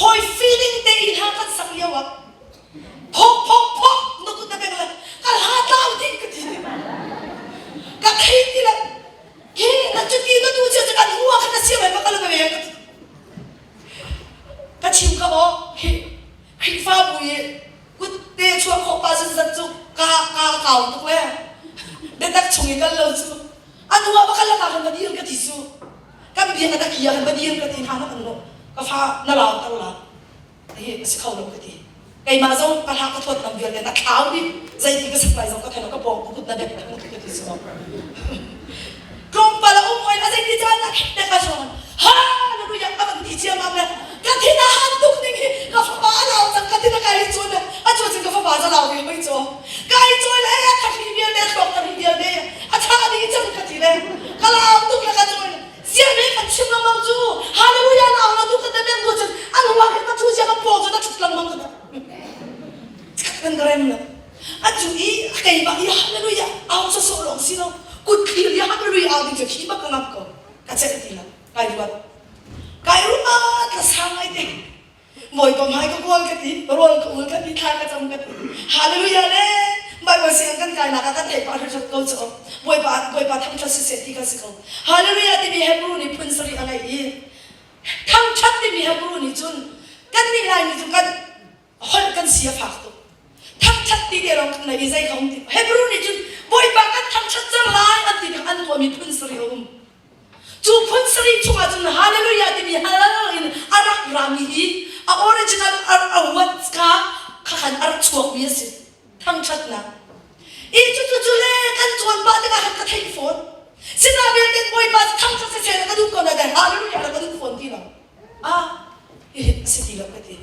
B: hawi feeling te in ha kan sak lio ah phawk phawk phawk na kut na bengh le ka hla tlau ding ka ti ka thei ti le hi na cuti na tu cia cu kan hua khan na siam ai ma ka le ka ka ti ka chim ka aw hi Khrihfabu i kutte chuah khawh pa zunzat cu ka ka kau tuk le biatak chung i kal lo cu a hnu ah pakhat lakah khan va dir ka ti cu kan biak a ki ah khan va dir ka ti hna na kan ka fa na lau ter la hi a si kho lo ka ti keimah zong ka hla ka thawt lam vialte na thlau dih zeiti ka sak lai zong ka thei lo ka pawng ka kut na dek ka ti cu Tlawmpal a um oil a zeiti caan ah khin ka zawn. Hallelujah a van ti ciammam le ka thin a han tuk ning hi ka fapa a lau cang ka thin a kai cun a cu cun ka fapa za lau ve hoi cu. Kai cawi le ka hri vialte thluak ka hri vialte a tha dih cang ka ti le ka lau tuk le ka cawi le ziah me kan chim lengmang cu hallelujah na au na tu ka te men tu cun an huang hin ka thu zia ka paw cu na thut lengmang ka kan ka rem lo Atu i keimah i hallelujah au sawsawh lawng si lo kut thlir i hallelujah au ding cu khi bak ka ngamh ko ka celh ti lo kai ruat kai ruat la sang ai te Bawipa hmai ka kawl ka ti rawl ka ul ka ti thla ka cam ka ti hallelujah le Bible siang kan kai nak ah kan theih pah hret ko cu Bawipa Bawipa thangṭhat siseh ti ka si ko hallelujah timi Hebrew nih phun sarih a ngei i thangṭhat timi Hebrew nih cun kannih Laimi cu kan holh kan si a fak tuk thangṭhat ti te lawng kan nei i zei ka um ti Hebrew nih cun Bawipa kan thangṭhat cang lai an ti kha an tuahmi phun sarih a um cu phun sarih chungah cun hallelujah timi halal in a rak rami hi a original a what kha kha khan a rak chuakmi a si thangṭhatnak i cucu cu le kan cawn pah tikah khan ka theih fawn sinain Bawipa cu thangṭhat siseh ka duh ko na hallelujah ka duh fawn ti lo ah hihi a si ti lo ka ti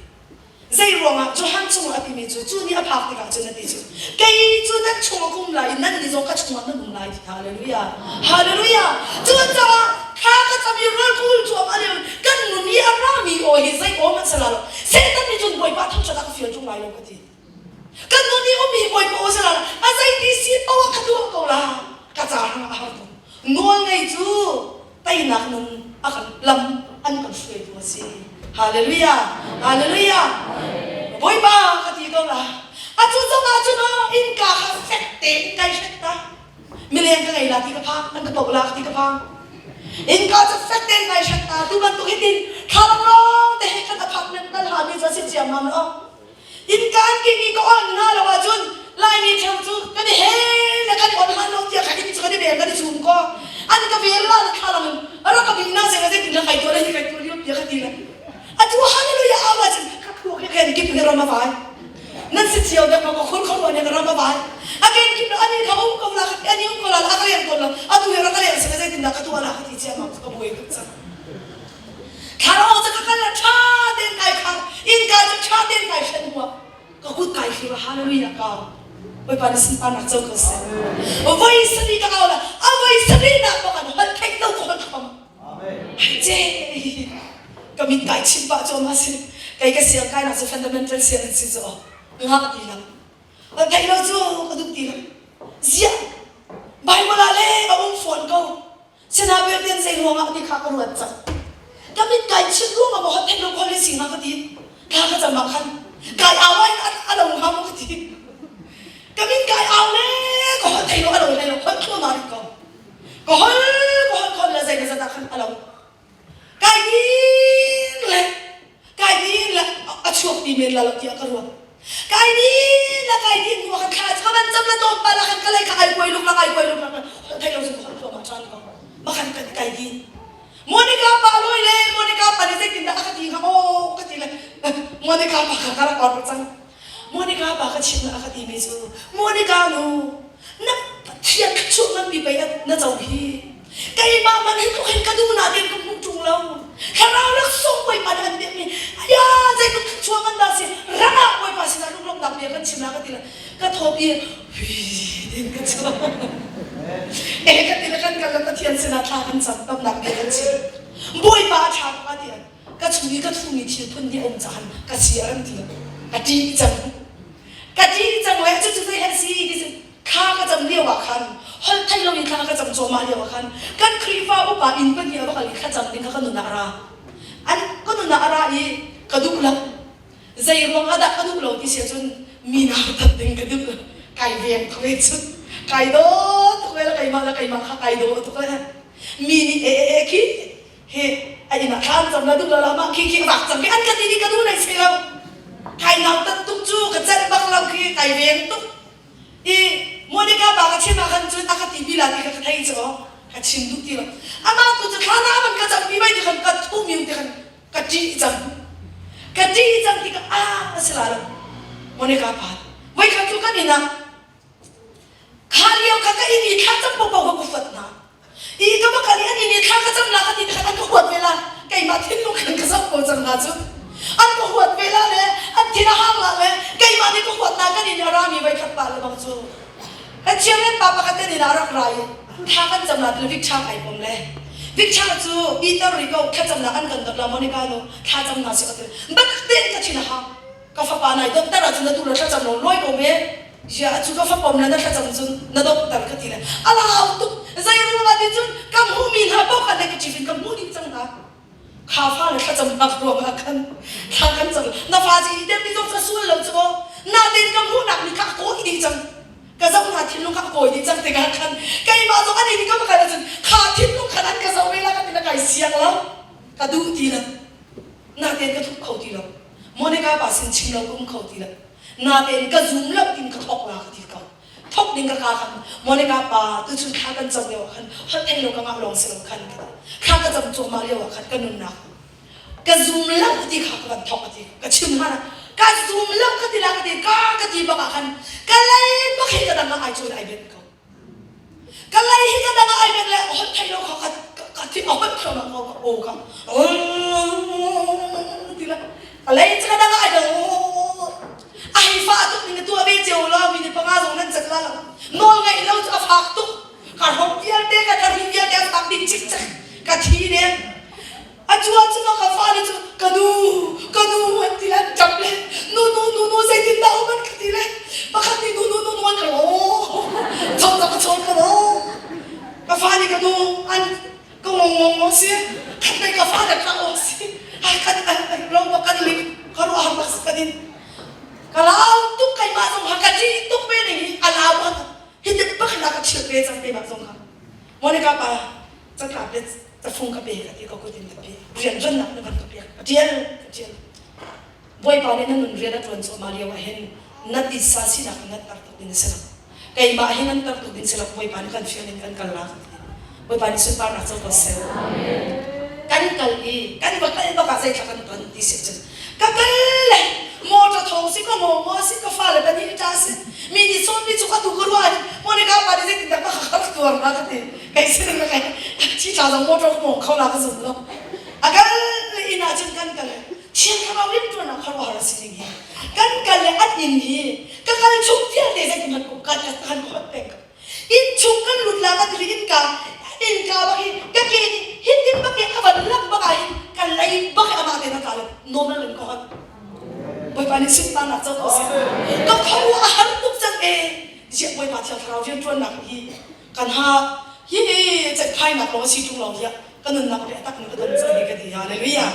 B: Zei ruangah Johan chungah a timi cu cu ni a phak tikah cun a ti cu kei cu nan chungah ka um lai i nan nih zong ka chungah nan um lai ti hallelujah hallelujah cucaah thla ka cam i rawl ka ul cuahmah lio kan nun i a rami aw hi zei aw hmanh si la lo. Satan nih cun Bawipa thangṭhat a ka fial ṭung lai lo ka ti. Kan nun i um hi Bawipa aw si la a zeiti si poah ka tuah ko la ka ca hrang a har tuk. Nawl ngei cu teinak nun a kan lam an kan hruaitu a si. Hallelujah! Hallelujah! Bawipa ka ti ko la. Atu zong ah cun innka kha fek tein kai hret ta. Mileng ka ngei la ti ka phang, an ka poh la ti ka phang. Innka cu fek tein kai hret ta. Tu bantuk hitin thlalang lawng te he khan apartment kal ha mi cu a si ciammam lo. Innka an king i ka on hna lo ahcun Laimi ṭheo cu kan i he le kan i on han lo tiah kha inn cu kan i vel kan i chum kaw an ka vel la na thlalang in rak ka bih na zei zeitin dah kai tuah le hi kai tuah lio tiah ka ti le atu hallelujah au ahcun ka thluak hi ken kip hi ram a vai nan si cio dek ma ka khur kho lo ne ram a vai a ken kip ani kha um ko la ani um ko la a ka leng ko la atu hi rak ka leng se zeitin dah ka tuah la ka ti cia ma ka buai tuk cang Thlarau cu ka kal ah ṭha tein kai khar, innka cu ṭha tein kai hren hnuah ka kut kai thlir ah hallelujah ka au. Bawipa nih sunparnak co ko seh. Voi sarih ka au la, a voi sarihnak bak an holh theih lo ka holh khom. Hai ce ka mit kai chim pah cu ma si. Kei ka siang kai nak cu fundamental siang an si cu ngah ti lo. Theih lo cu ka duh ti lo. Ziah Bible ah le a um fawn ko. Sinabelte zei ruangah ti kha ka ruat cang. Ka mit kai chim ruangah maw theih lo khol si hnga ka ti. Thla ka cam ah khan kai au ai a lo hnga maw ka ti. Ka mit kai au le ka hol thei lo a lo hlei lo hol thluahmah rih ko. Ka hol ka hol khol le zei na zat ah khan a lo. Kai din le kai din le a chuak ti men la lo tiah ka ruat. Kai din le kai din hnu ah khan thla ka van cam le tlawmpal ah khan ka lei kha ai kuai luk la ai kuai luk la holh thei lo cun ka holh thluahmah ṭhan ko. Ma khan kan kai din. Monica pa loi le Monica pa nih zeitindah a ka ti hnga maw ka ti le Monica pa kha ka rak orh cang. Monica pa ka chimh a ka timi cu Monica nu na Pathian thluachuah nganpi pei na co hi keimah man hi tluk hin ka duh nain ka hmuh ṭung lo thlarau laksawng Bawipa nih an pekmi aya zeitluk thluachuah ngan dah si ram ah Bawipa sinah lunglawmhnak bia kan chim la ka ti le ka thawp i hui ka chuak eh ka ti le kan kal le Pathian sinah thla kan cam tamnak bia kan chim Bawipa a ṭha tuk a ti ka chung i ka thumi thil phun nih a um cahan ka si a rem ti lo ka ṭih cang ka ṭih cang le cucu zei he si ti si thla ka cam lio ah khan holh thei lo in thla ka cam cuahmah lio ah khan kan Khrihfa upa inn pahnih a va kal i thlacam ding kha ka nun ah a ra an ka nun ah a ra i ka duh lo zei ruang ah dah ka duh lo ti si ahcun mi nautat ding ka duh lo kai veng tuk ve cun kai daw tuk ve le keimah le keimah kha kai daw tuk le mi nih e e e khi Hi a inn ah thlan cam la duh lo la mah khi khi a vak cang khi an ka ti di ka duh nei si lo. Kai nautat tuk cu ka celh bak lo khi kai veng tuk. I Monica pa ka chim ah khan cun a ka ti pi la ti kha ka thei cu aw ka chim duh ti lo. Amah tu cu thlan ah man ka cam pi bai ti khan ka thu miu ti khan ka ṭih cang. Ka ṭih cang ti ka ah a si la lo. Monica pa voikhat cu kan inn ah Kha lio kha ka inn i thlacam paohpaoh kha ka huat hna. I ka va kal i an inn i thla ka cam la ka ti khan an ka huat ve la. Keimah thinlung khan ka zoh ko cang hna cu. An ka huat ve la le an thin a hang la le keimah nih ka huat hna kan inn i a rami voikhat pa le bang cu. Kan chairman pa pakhat kan inn ah a rak ra i thla kan cam la ti Victor ai pom le. Victor cu iter ri ko thlacamnak an kan dot la Monica nu thlacam hna sih ka ti. Batak tein ka thin a hang. Ka fapa nai donghter ahcun na tu le thlacam lo lawi ko me. Ziah cu ka fapom le na thlacam cun na donghter ka ti le a lau tuk. Zei ruangah ti cun ka hmuhmi hna paoh kha negative in ka hmuh dih cang hna. Kha fa le thlacam nak ruangah khan thla kan cam. Na fa ci i ti zong cu a sual lo cu aw. Natin ka hmuhnak nih kha a kawi dih cang. Ka zoh hna thinlung kha a kawi dih cang tikah khan keimah zong an in ka va kal ahcun kha thinlung khan an ka zoh ve la ka ti na kai siang lo. Ka duh ti lo. Natein ka thup kho ti lo. Monica pa sin chim lo ka um kho ti lo. Natein ka zum lo tin ka thok la ka ti ko. Thok ding ka ka khan Monica pa tuchun thla kan cam lio ah khan holh thei lo ka ngah lawng si lo khan ka ti. Thla ka cam cuahmah lio ah khan ka nunnak ka zum lo ti kha ka van thok ka ti. Ka chim hlan ah ka zum lo ka ti la ka ti ka ka ti bak ah khan ka lei bak hi ka dang ah ai cun ai benh ko. Ka lei hi ka dang ah ai bek le holh thei lo kha ka ka thi a holh thluahmah ko ka aw ka ti le ka lei cu ka dang ah ai bek a hei fah tuk ning tuah ve cio la mi ni panga zong nan cat la lo nawl ngaih lo cu a fak tuk ka hrom vialte ka thari vialte a fak ding cikcek ka thi deng. A cu ahcun ka fale cu ka nu, ka nu an ti le an ṭap le nu nu nu nu zeitindah um an ka ti le pakhat nih nu nu nu nu an ka aw chawn ka chawn ka aw ka fa nih ka nu an ka ngong ngong ngong si khat lei ka fa le ka aw si ai kan lo ma kan ling ka ruah har bak ka din ka lau tuk keimah zong ha ka ṭih tuk ve ning hi a lau bak hi tik bak hin a ka chilh ve cang keimah zong kha Monica pa catlap le cafung ka pe ka ti ka kut in ka pe rianṭuannak na van ka pek ka ṭial ka ṭial Bawipa nih na nun rian a ṭuan cuahmah lio ah hin na titsa sinak in nan tar tuk ding a si lo keimah hi nan tar tuk ding si lo Bawipa nih kan fial in kan kal la kan ti Bawipa nih sunparnak co ko seh kan kal i kan va kal bak ah zeithla kan ton ti si cun ka kal le motor thawng si ka maw si ka fale pahnih ṭa si mi nih sawmmi cu atu ka ruah hin Monica pa nih zeitindah ka khar tuar na ka ti kei sin ka kai thi thla zong motor ka mawng kho la ka zum lo a kal le inn ah cun kan kal thiang thlarau rim tuan ah khuaruahhar a si ning hi kan kal le an inn hi ka kal chung vialte zeitin hmanh kan kan khot peng inn chung kan lut la kan ri innka innka bak hi ka ke nih hitin bak hi a van lak bak ah hin ka lei bak hi amah te na tla le normal in ka hot Bawipa nih sunparnak co ko seh ka khuaruah a har tuk cang e ziah Bawipa thiang thlarau rianṭuannak hi kan ha hi ceihphainak lawng a si ṭung lo hiah ka nunnak le a tak in ka ton cang hi ka ti hallelujah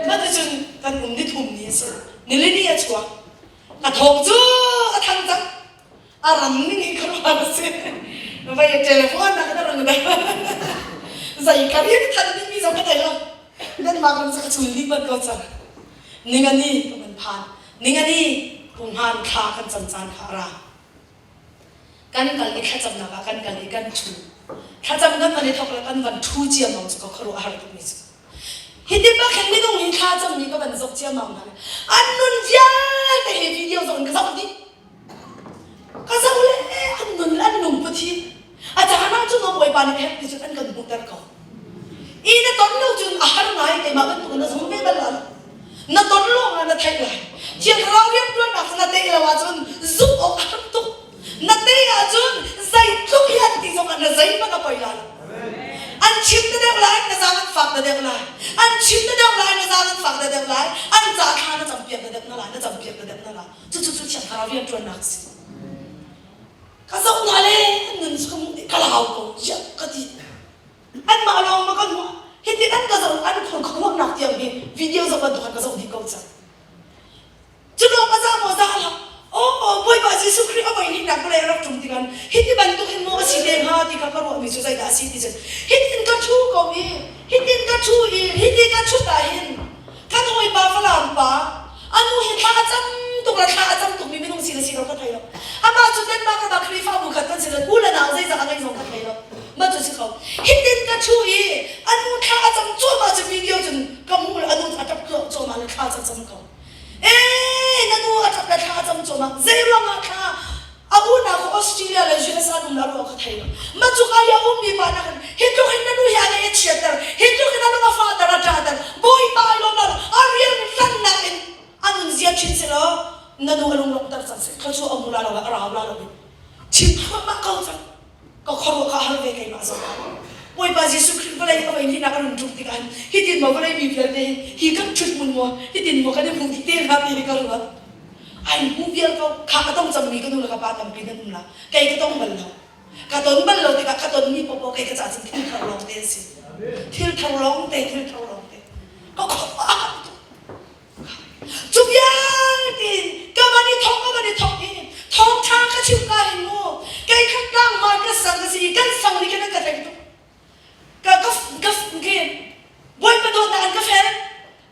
B: mah cun kan um ni thum ni a si nilini a chuak ka thawng cu a thang cang a ram ning in ka ruah a si vai telephone na ka rang da zai ka rian than ding mi zong ka thei lo Denmark ram cu ka chul dih bal ko cang ningani ka van phan ningani pumhan thla kan cam caan kha a ra kan kal i thlacamnak ah kan kal i kan ṭhu thlacam kan van i thawk le kan van ṭhu ciammam cu ka khuaruah a har tukmi cu Hiti bak hin minung hi thla cammi ka van zoh ciammam hna an nun vialte hi video zong in ka zoh dih. Ka zoh le an nun le an lungput hi a caan ah cun Bawipa nih herh ti cun an kan hmuhter ko. I na ton lo cun a har ngai keimah bantuk in na zum ve bal lo. Na ton lawng ah na theih lai. Thiang Thlarau rianṭuannak cu na teh lo ahcun zumh awk a har tuk. Na teh ahcun zeitluk hi an ti zongah na zeihmanh a poi lai lo. An chim te deuh lai, na zaang an fak te deuh lai. An chim te deuh lai, na zaang an fak te deuh lai. An ca thla na campiak te deuh na lai, na campiak te deuh na lai. Cucu cu Thiang Thlarau rianṭuannak a si. Ka zoh hna le an nun cu ka hmuh dih, ka lau ko, ziah ka ti. Anmah lawng ma ka hmuh. Hitin an ka zoh, an khur ka ruahnak tiang hi video zoh bantuk an ka zoh dih ko cang. Cu lawng a za maw za hlah. Aw Bawipa Jesuh Khrih a voi hnihnak vawlei a rak ṭum tikah hiti bantuk hin maw a si te hnga ti kha ka ruahmi cu zeidah a si ti cun hitin ka ṭhu ko i hitin ka ṭhu i hiti ka ṭhut ah hin kan hawipa Falam pa a nu hi thla a cam tuk le thla a cam tukmi minung si le si lo ka thei lo. Amah cu Denmark ram ah Khrihfabu khat kan si le u le nau zeizah a ngei zong ka thei lo. Mah cu si ko. Hitin ka ṭhu i a nu thla a cam cuahmah cu video cun ka hmuh le a nu cu a ṭap cuahmah le thla cu a cam ko. Ee, na nu a ṭap le thla a cam cuahmah. Zei ruangah thla a unau kha Australia le US ah um la ruah ka thei lo. Mah cu ka i a ummi pa nakin hi tluk hin na nu hi a ngaih a chiatter, hi tluk hin a lung a fahter, a ṭahter. Bawipa ai lawm lo, a rian rannak in a nun zia chin selaw na nu a lunglawmhter cang seh. Thluachuah a hmu la lo, a rau la lo. Chim thluahmah ko cang. Ka khuaruah kha hal ve keimah zong. Bawipa Jesuh Khrih vawlei a voihnihnak a run ṭum tikah hin hitin maw vawlei mi vialte hi hi kan ṭhut hmun maw hitin maw kan i hmuh dih te hnga ti hi ka ruat. Ai hmu vial ko kha ka tong cangmi ka nu le ka pa tampi nan um la kei ka tong bal lo. Ka ton bal lo tikah ka tonmi popo kei ka ca cun thil thar lawng te an si. Thil thar lawng te thil thar lawng te. Ka khuaruah tuk. Cu vialte in ka van i thawk ka van i thawk i thawngṭha ka chim ka hin mu kei kha tlangval ka sang ka si i kan sang nih khin an ka thleng tuk. Ka ka ka ke Bawipa dawtnak an ka fel.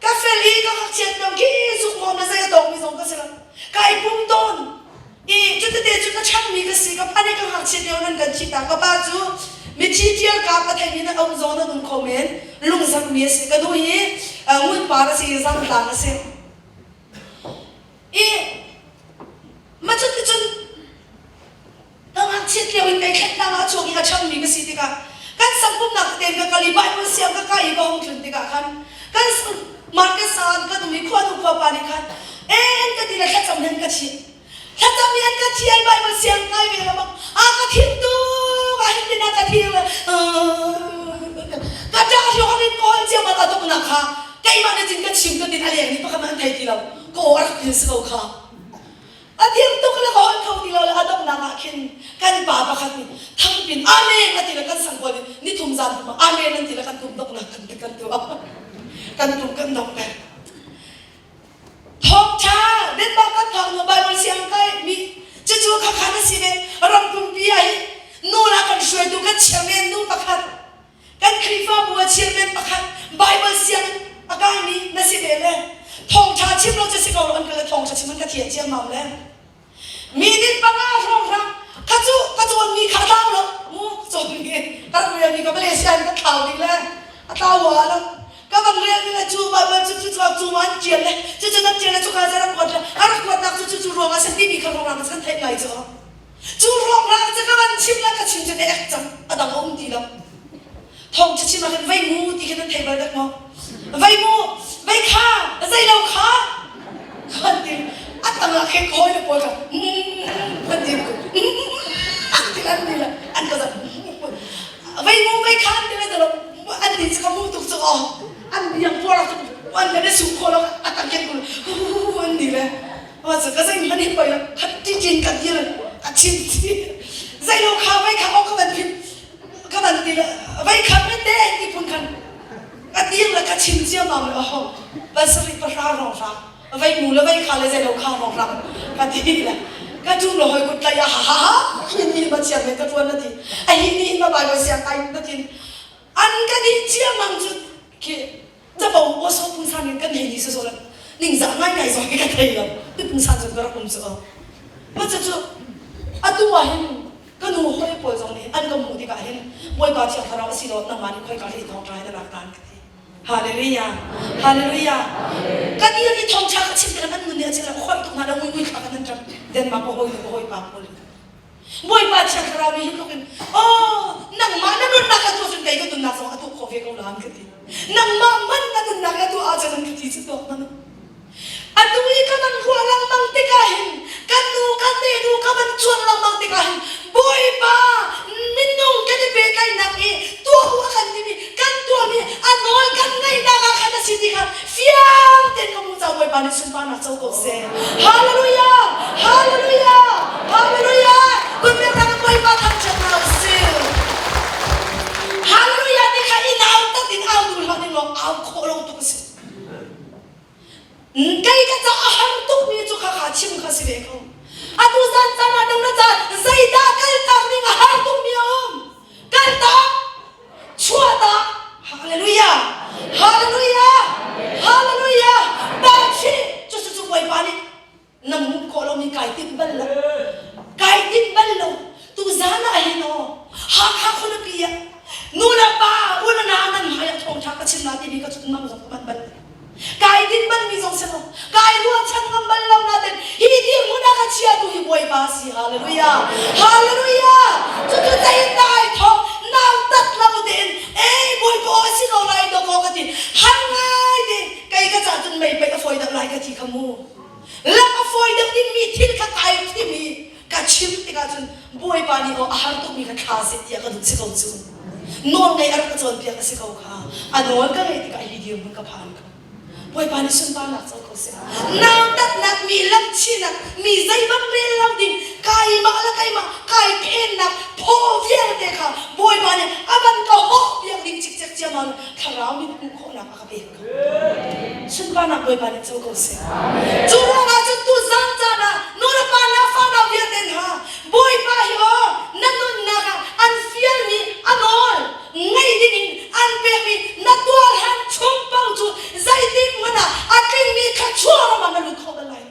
B: Ka fel i ka ngakchiat lio khi zuk maw na zei a tawkmi zong ka si lo. Kai pum tawn. I cutete cu ka changmi ka si ka pa nih ka ngakchiat lio nan kan thih tak ka pa cu mithi tial ka pa theimi na um zong nan um kho men lungzammi a si ka nu hi ngunpar a si i zangtlang a si i ma cuticun ka ngakchiat lio in kei thletlang ah chuak i a changmi ka si tikah kan sangpumnak tete ka kal i Bible siang ka kai i ka hung tlun tikah khan kan market sang kan um i khua nu khua pa nih khan en ka ti le thlacam hen ka chih thlacam hi an ka thi ai Bible siang kai ve lo bang a ka thim tuk a hin tin a ka thir le ka ṭah hriok in ka hol cia ma ta tuk. donghnak kha keimah nih cun ka chim ka tin a leng nih pakhat hmanh an thei ti lo. Ka aw a rak pil si ko kha. A dir tuk le ka holh kho ti lo le a donghnak ah khin kan pa pakhat nih thangpin amen a ti le kan sang pawl nih nithum zan thum ah amen an ti le kan tum donghnak kan kan tuah. Kan tum kan dongh peng. Thawngṭha Denmark kan phak hnu Baibal siang kai mi cucu khakhan a si ve. Ram pumpi ah hi nu la kan hruaitu kan chairman nu pakhat kan Khrihfabu ah chairman pakhat Baibal sianginn a kaimi na si ve le thawngṭha chim lo cu si ko lo an ka le thawngṭha chim an ka thiah ciammam le Minute panga hrawnghrang kha cu ka cawnmi kha a tlau lo mu cawnmi ka rak relmi ka Malaysia in ka thlau ding le a tlau wa lo ka van relmi le cu Bible cu cu cu cu ma an ṭial le cu cu nan ṭial le cu ka rak kuat le a rak kuatnak cu cu cu ruang ah si timi kha ruangah kan theih ngai cu cu ruangah cu ka van chim le ka chim cu ek cang a dang a um ti lo Thawng cu chim ah khan vei mu ti khin nan thei bal dek maw? Vei mu, vei kha, zei lo kha. Khan ti a tang ah khin hawi le pawl kha an ti ko. Ti an ni le an ka zat. Vei mu, vei kha an ti le lo an ti cu ka mu tuk cu aw. An biang puar ah an le su kho lo a tang khin kul an ni le. Ma cu ka zei hmanh hi poi lo khat ti cin ka dir a chin ti. Zei lo kha vei kha aw ka van phit ka van ti le vei khat me te ti phun khan ka dir le ka chim ciammam le aho pasarih pahra rong hrang vei mu le vei kha le zei lo kha rong hrang ka ti le ka tum lo hoi kut tlai ah ha ha ha hin ni ma chiam me ka tuan na ti a hi ni ma bible siang kai na tin an ka di ciammam cu khi capo aw pungsan in kan hei ni so ningzah ngaingai zong hi ka thei lo ti pungsan cun ka rak um cu ma cu cu atu ah hin ka nu hawi pawl zong nih an ka hmuh tikah hin Bawipa Thiang Thlarau a si lo nangmah nih khoika hi thawngṭha hi na lak tan ka ti Hallelujah Hallelujah ka dir i thawngṭha ka chim tikah nan nun nih a chim khoi tuk hna le ngui ngui thla kan nan ṭap Denmark ka hawi nu ka hawi pa pawl Bawipa Thiang Thlarau nih hi tluk in oh nangmah na nunnak a tuah cun kei ka nunnak zong a tuah khawh ve ko la an ka ti nangmah man na nunnak a tuah ahcun an ka ti cu tuak hmanh Atu i ka van ruah lengmang tikah hin kan nu kan nu ka van cuan lengmang tikah hin Bawipa minung kan i pehtlaihnak i tuah u a kan timi kan tuahmi a nawl kan ngaihnak ah khan a si ti kha fiang tein ka hmuh caah Bawipa nih sunparnak co ko seh. Hallelujah! Hallelujah! Hallelujah! Kunmeknak in Bawipa thangṭhat hna u sih. Hallelujah ti kha i nau tat in au duh hlah ning law au khawh lo tuk a si. Kei ka ca a har tukmi cu khakha chim kha si ve ko. Atu zan caan ah nang na ca zeidah kaltak ding a har tukmi a um. Kaltak, chuahtak, hallelujah, hallelujah, hallelujah, pa chih, cu cu cu Bawipa nih na hmuh khawh lomi kai timh bal lo kai timh bal lo tu zan ah hin aw Hakha khualipi ah nu le pa u le nau nan hmai ah thawngṭha ka chim la timi ka chun mang zong ka manh bal kai tinh bal mi zong si lo kai ruahchan ngam bal lo nain hi dirhmun ah ka chiatu hi Bawipa si hallelujah hallelujah cucu zeiin dah ai thawk nau tat lo tein ei Bawipa aw si ko lai dawkaw ka ti har ngai te kei ka ca cun mei pei a fawi deuh lai ka ti kha mu lam a fawi deuh dingmi thil kha kai thim i ka chim tikah cun Bawipa nih aw a har tukmi kha thla seh tiah ka duh si ko cu nawl ngei a rak ka cawnpiak a si ko kha a nawl ka ngaih tikah hi dirhmun ka phan ko Bawipa nih sunparnak co ko seh nautatnak mi lamchihnak mi zeibang rel lo ding kaimah le keimah kai phennak phaw vialte kha Bawipa nih a van ka hawh piak ding cikcek ciammam thlarau mit hmuh khawhnak a ka pek ko. Sunparnak Bawipa nih co ko seh. Cu ruangah cun tu zan caan ah nu le pa na fanau vialte hna Bawipa hi aw na nunnak ah an fialmi a nawl ngaih dingin an pekmi na tuar han chung paoh cu zeitik hmanh ah a tlingmi thluachuah ram ah na lut kho bal lai.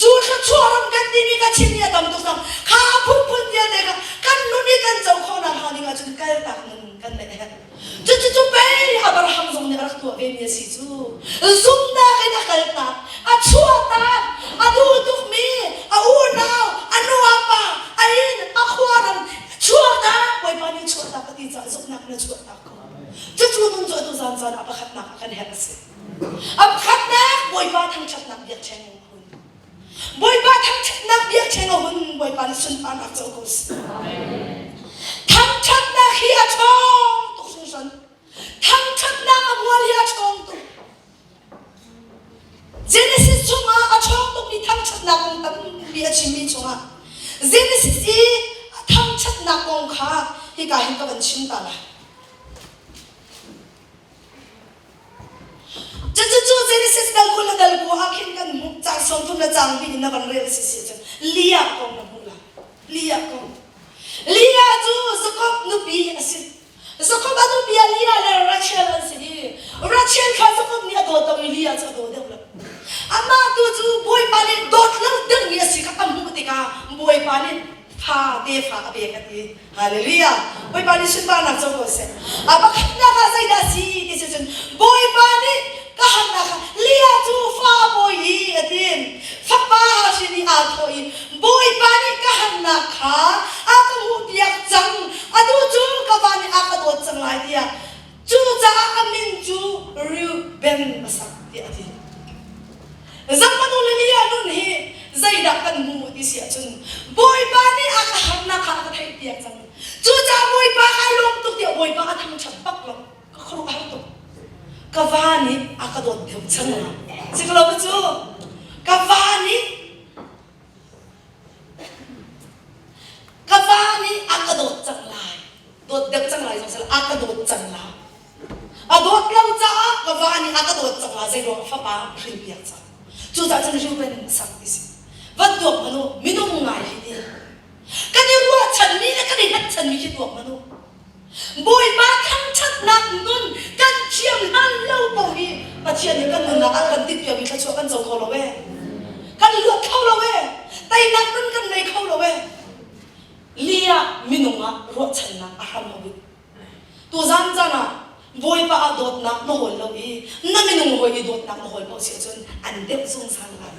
B: Cu thluachuah ram kan timi ka chimmi a tam tuk cang. Kha a phunphun vialte kha kan nun i kan co khawhnak hnga ding ahcun kaltak nun kan neih a herh. Cucu pei Abraham zong nih a rak tuah vemi a si cu. Zumhnak in a kaltak, a chuahtak, a duh tukmi a unau, a nu a pa, a inn, a khuaram chuahtak, Bawipa nih chuahtak a ti caah zumhnak in a chuahtak ko. Cucu nun cu atu zan caan ah pakhatnak ah kan herh a si. A pakhatnak Bawipa thangṭhatnak biakṭheng a hun. Bawipa thangṭhatnak biakṭheng a hun. Bawipa nih sunparnak co ko seh. Thangṭhatnak hi a ṭhawng tuk hringhran. Thangṭhatnak a mual hi. Tampi a chimmi chungah Genesis i a thangṭhatnak kong kha hika hin ka van chim ta lai. Cucu Genesis dal 20 le dal 9 ah khin kan hmuh. Caang 30 le caang hnih in na van rel si si ahcun Leah kong na hmuh lai. Leah kong. Leah cu Jakob nupi a si. Jakob a nupi ah Leah le Rachel an si i Rachel kha Jakob nih a dawt lo i Leah cu a daw deuh lo. Amah tu cu Bawipa nih dawt lo deuhmi a si kha a hmuh tikah Bawipa nih fa tefa a pek a ti. Hallelujah! Bawipa nih sunparnak co ko seh. A pakhatnak ah zeidah a si ti si cun Bawipa nih ka harnak kha Leah cu fa a pawi i a ti. Fapa a hrin i aa thawh i Bawipa nih ka harnak kha a ka hmuhpiak cang. Atu cu ka va nih a ka dawt cang lai tiah cucaah a min cu Reuben a sak tiah a ti. Zampanu le Leah nun hi zeidah kan hmuh ti si ahcun Bawipa nih a ka harnak kha a ka theihpiak cang. Cucaah Bawipa kai lawm tuk tiah Bawipa a thangṭhat bak lo. Ka khuaruahhar tuk. Ka va nih a ka dawt deuh cang. Si ko lo cu ka va nih ka va nih a ka dawt cang lai. Dawt deuh cang lai zong sila a ka dawt cang lai. A dawt lo caah ka va nih a ka dawt cang lai zeiruang fapa hrinpiak cang. Cucaah cun Reuben sak ti si. Van tuak hmanh u, minung ngai hi ti. Kan i ruahchanmi le kan i hngatchanmi khi tuak hmanh u. Bawipa thangṭhatnak nun kan thiam hlan lo paoh hi Pathian nih kan nunnak ah kan tinhpiakmi thluachuah kan co kho lo ee. Kan luat kho lo ee. Teinak nun kan nei kho lo ee. Li ah minung ah ruahchannak a hram a bunh. Tuzan caan ah Bawipa ah dawtnak na hawl lo i na minung hawi i dawtnak na hawl paoh si ahcun an deuh zungzal lai.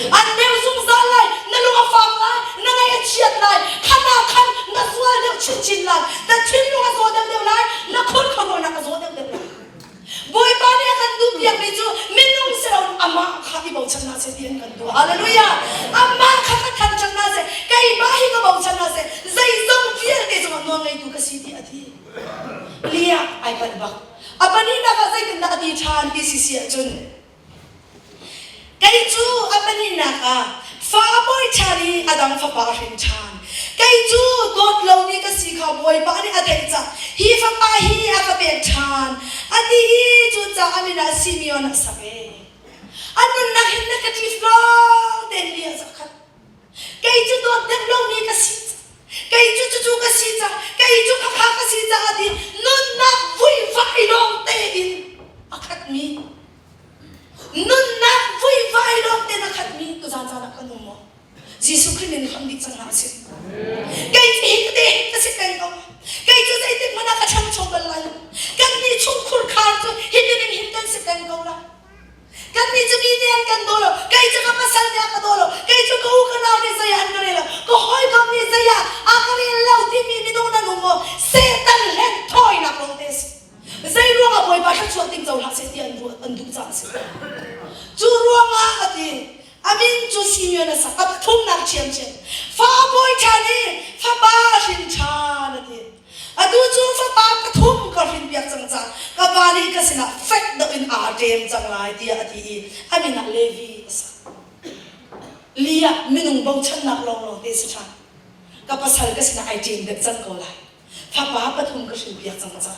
B: An deuh zungzal lai. Na lung a fak lai. Na ngaih a chiat lai. Khan ah khan na zual deuh chinchin lai. Na thinlung a zaw deuhdeuh lai. Na khur khuaruahnak a zaw deuhdeuh lai. Bawipa nih a kan duhpiakmi cu minung si loin amah kha i bochan hna seh ti an kan duh. Hallelujah! Amah kha ka thangṭhat hna seh. Keimah hi ka bochan hna seh. Zeizong vialte cungah nawlngeitu ka si ti a ti. Liah ai panh bak. A pahnihnak ah zeitindah a ti ṭhan ti si si ahcun kei cu a pahnihnak ah fa a pawi ṭhan i a dang fapa a hrin ṭhan. Kei cu dawt lomi ka si kha Bawipa nih a theih cang. Hi fapa hi a ka pek ṭhan. A ti i cucaah a min ah Simeon a sak ee. A nunnak hin negative lawng tein li a zohkhat. Kei cu dawt deuh lomi ka si kei cu cucu ka si cang kei cu khakha ka si caah ti nunnak vuivai lawng tein a khatmi nunnak vuivai lawng tein a khatmi tuzaan caan ah kan um maw Jesuh Khrih min hram dih cang hna usih kei cu hi te ka si peng ko kei cu zeitik hmanh ah ka ṭhangcho bal lai lo kan nih chungkhur khar cu hi ning hin kan si peng ko la Kannih cu mi nih an kan daw lo. Kei cu ka pasal nih a ka daw lo. Kei cu ka u ka nau nih zei ah an ka rel lo. Ka hawikom nih zei ah a ka rel lo timi minung nan um maw? Satan hlen thawinak lawng te a si. Zei ruangah Bawipa thluachuah ting co hlah seh ti an ruah an duh caah a si. Cu ruangah a ti a min cu Simeon a sak a pathumnak ṭhiamṭhiam. Fa bawi ṭhan i fapa hrin ṭhan a ti. Atu cu fapa pathum ka hrinpiak cang caah ka pa nih ka sinah fek deuh in aa ṭem cang lai tiah a ti i a min ah Levi a sak. Li ah minung bochannak lawnglawng te si ṭhan. Ka pasal ka sinah ai ṭem deuh cang ko lai. Fapa pathum ka hrinpiak cang caah.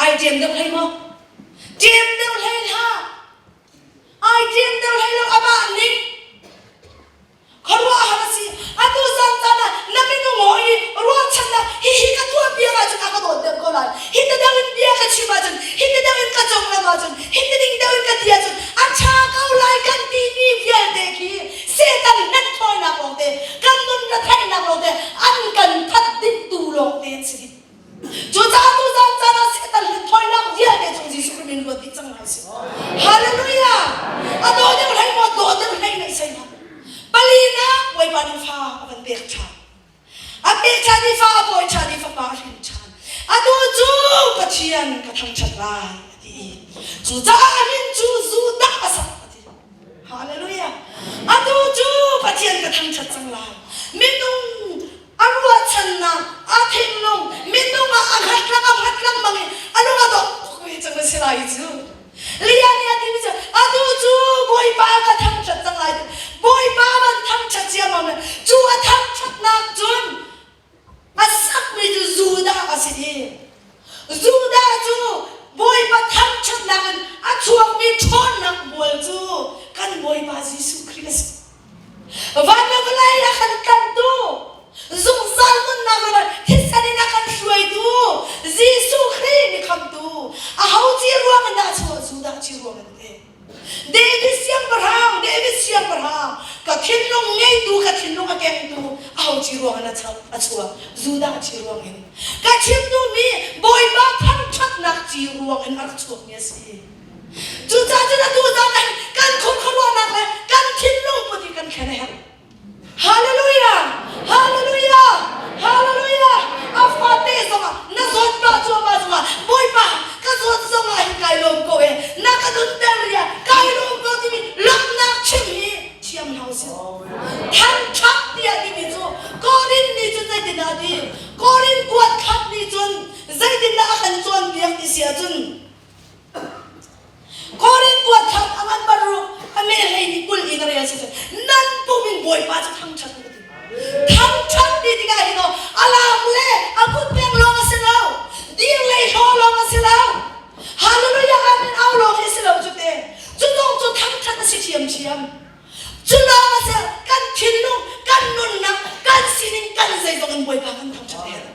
B: Ai ṭem deuh hlei maw? Ṭem deuh hlei hlah. Ai ṭem deuh hlei lo amah ning. Khuaruahhar a si. Atu zan caan ah na minung hawi i ruahchannak hihi ka tuah piak ahcun a ka dawt deuh ko lai. Hi ti deuh in bia ka chim ahcun, hi ti deuh in ka conglam ahcun, hi ti ding deuh in ka ti ahcun a ṭha ko lai kan timi vialte khi Satan hnethawinak lawngte, kan nun retheihnak lawngte, an kan that dihtu lawngte an si dih. Cucaah tuzan caan ah Satan hlenthawinak vialte cung Jesuh Khrih min ruat dih cang hna usih. Hallelujah! A daw deuh hlei maw daw deuh hlei ngaih sei hlah. Palinak Bawipa nih fa a van pek ṭhan. A pek ṭhan i fa a pawi ṭhan i fapa a hrin ṭhan. Atu cu Pathian ka thangṭhat lai a ti i cucaah a min cu Judah a sak a ti. Hallelujah! Atu cu Pathian ka thangṭhat cang lai. Minung a ruahchannak a thinlung minung ah a hngat lang a hngat lengmang i a lung a dong tuk ve cang a si lai cu Leah nih a timi cu atu cu Bawipa ka thangṭhat cang lai Bawipa van thangṭhat ciammam le. si i Judah cu Bawipa thangṭhatnak in a chuakmi ṭhawnnak mual cu kan Bawipa Jesuh Khrih a si. Van le vawlei a kan tlanhtu, zungzal nunnak ram ah thisen in a kan hruaitu Jesuh Khrih mi khamtu, aho ci ruang in dah chuah Judah ci ruang in ti. David siangpahrang, David siangpahrang, ka thinlung ngeitu, ka thinlung a kengtu, aho ci ruang in a chuah, Judah ci ruang in. Ka chim duhmi Bawipa thangṭhatnak ci ruang in a rak chuakmi a si. Cucaah cun atu zan ah kan khurkhuaruahnak le kan thinlung put hi kan thlen a herh. Hallelujah! Hallelujah! Hallelujah! A fate zongah na zawt pah cuahmah zongah Bawipa ka zawt zongah hin kai lawm ko e na ka nunter ria kai lawm ko timi lawmhnak chim hi thiam hna usih. Thangṭhat tiah timi cu Korin nih cun zeitindah a ti? Korin kuat khat nih cun zeitindah a kan cawnpiak ti si ahcun Korin kuat khat a ngan paruk a me hlei ni 20 in a rel si cun nan pum in Bawipa cu thangṭhat u ka ti. Thangṭhat ti tikah hin aw a lam le a kut peng lawng a si lo, dir lei hlaw lawng a si lo. Hallelujah amen au lawng hi si lo cu te. Cu zong cu thangṭhat a si ṭhiamṭhiam. Cu lawng a si kan thinlung, kan nunnak, kan sining, kan zeizong in Bawipa kan thangṭhat a herh.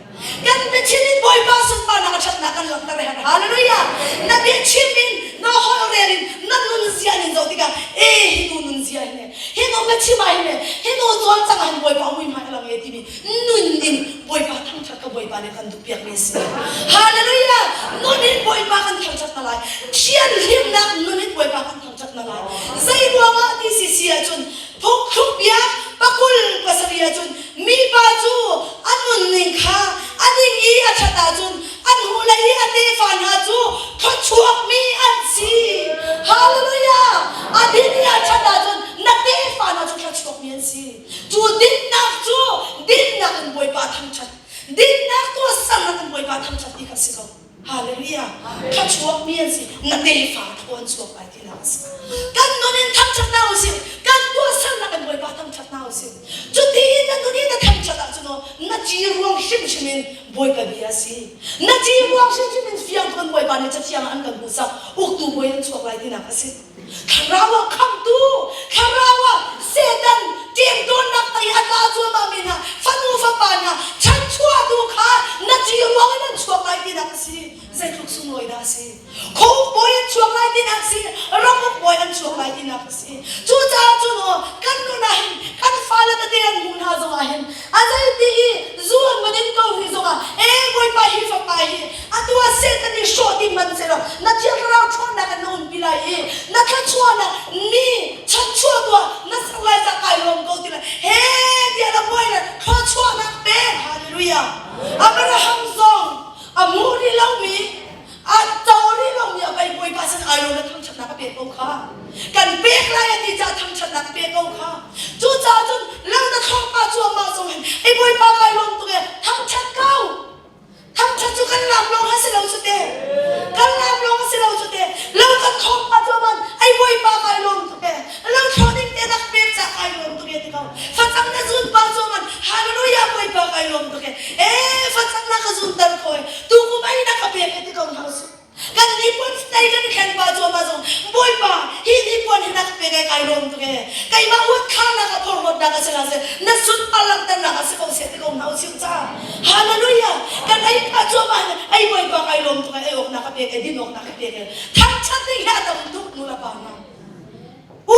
B: Kan biachim in Bawipa sunparnak a ṭhatnak kan langhter a herh. Hallelujah! Na biachim in, na holh rel in, na nunzia in zoh tikah, e hi nu nunzia hi le, hi nu biachim ah hin le, hi nu cawlcang ah hin Bawipa muihmai a lang e timi nun in Bawipa thangṭhat kha Bawipa nih kan duhpiakmi a si. Hallelujah! Nun in Bawipa kan thangṭhat hna lai. Thianhlimnak nun in Bawipa kan thangṭhat hna lai. Zei ruangah ti si si ahcun phungthluk bia pakul pasarih ahcun mipa cu a nunning kha a ning i a ṭhat ahcun a hnulei i a tefa hna cu thluachuakmi an si. Hallelujah! A din i a ṭhat ahcun na tefa hna cu thluachuakmi an si. Cu dinnak cu dinnak in Bawipa thangṭhat, dinnak tuahsernak in Bawipa thangṭhat ti kha a si ko. Hallelujah! Thluachuakmi an si. Na tefa thaw an chuak lai tinak a si. Kan nun in thangṭhat hna usih. Kan tuahsernak in Bawipa thangṭhat hna usih. Cuti in na nun i na thangṭhat ahcun aw, na ci ruang hrimhrim in Bawipa bia a si. Na ci ruang hrimhrim in fiang tuk in Bawipa nih Cathiang ah an kan hmuhsak. Uktu bawi an chuak lai tinak a si. Thlarau ah khamhtu, thlarau ah Satan ṭemtawnnak tei a tla cuahmahmi hna fanu fapa hna chanchuahtu kha na ci ruang in an chuak lai tinak a si. Zeitluk sunglawi dah a si. Khuauk bawi an chuak lai tinak a si. Ramuk bawi an chuak lai tinak a si. Cucaah cun aw kan nun ah hin kan fale tete an hmuh hna zongah hin a zeiti i zu an va din ko rih zongah ee Bawipa hi fapa hi atu ah Satan nih hrawh ding hmanh sehlaw na Thiang Thlarau ṭhawnnak in na umpi lai i na thluachuahnak mi chanchuah tu ah na ser lai cah kai lawm ko ti lai he tiah na buai le thluachuahnak pe hallelujah Abraham zong a mu rih lomi a co rih lomi a pei Bawipa sin ai lawm le thangṭhatnak a pek ko kha kan pek lai a ti caah thangṭhatnak a pek ko kha cucaah cun lo na thlawhpa cuahmah zong hin ei Bawipa kai lawm tuk e thangṭhat ko Thangṭhat cu kan lam lawng a si lo cu te. Kan lam lawng a si lo cu te. Lo kan thawngpa cu man ei Bawipa kai lawm tuk e. Lo thlawh ding te nak pek ca kai lawm tuk e ti ko. Facang na zun pa cu man hallelujah Bawipa kai lawm tuk e. Ee facang na ka zun ter kho e. Tu kum ei na ka pek e ti ko hna usih. Kan hnipuan tei kan i thlen pah cuahmah zong Bawipa hi hnipuan hi na ka pek ai kai lawm tuk ee keimah uat kharnak ah phorhlawtnak a si hlah seh na sunpar langhternak ah si ko seh ti ko hna usih ca Hallelujah kan ei pah cuahmah hin ei Bawipa kai lawm tuk ee ei awk na ka pek ee din awk na ka pek ee thangṭhat ding hi a tam tuk nu le pa hna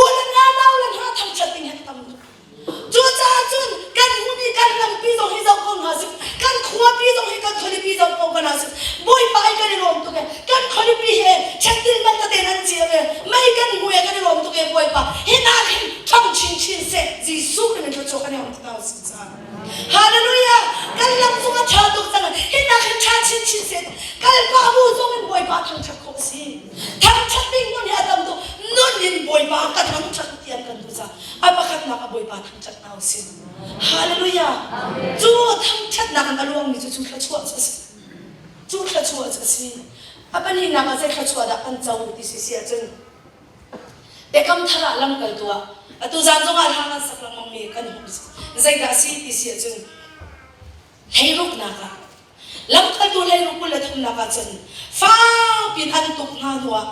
B: u le na nau le hna thangṭhat ding hi a tam tuk Cucaah cun kan hmuhmi kan lampi zong hi zoh ko hna sih. Kan khuapi zong hi kan khualipi zoh ko hna sih. Bawipa i kan i lawm tuk e. Kan khualipi he chentil man tete nan cio e. Mei kan hmu e kan i lawm tuk e Bawipa. Hi nak hin ṭhang chinchin seh. Jesuh Khrih min thluachuah kan i hong ti hna usih ca. Hallelujah! Kan lam zong a ṭha tuk cang. Hi nak hin ṭha chinchin seh. Kalpah bu zong in Bawipa thangṭhat khawh a si. Thangṭhat ding nun hi a tam tuk. Nun in Bawipa ka thangṭhat tiang kan duh caah a pakhatnak a Bawipa thangṭhat hna usih. Hallelujah! Cu thangṭhatnak in a luangmi cu cu thluachuah cu a si. Cu thluachuah cu a si. A pahnihnak ah zei thluachuah dah kan co ti si si ahcun Biakam thar ah lamkaltu ah atu zan zongah hla kan sak lengmangmi kan hmuh zeidah a si ti si ahcun hleiruknak ah. Lamkaltu hleiruk 23nak ah cun fakpi in an tuk hna hnuah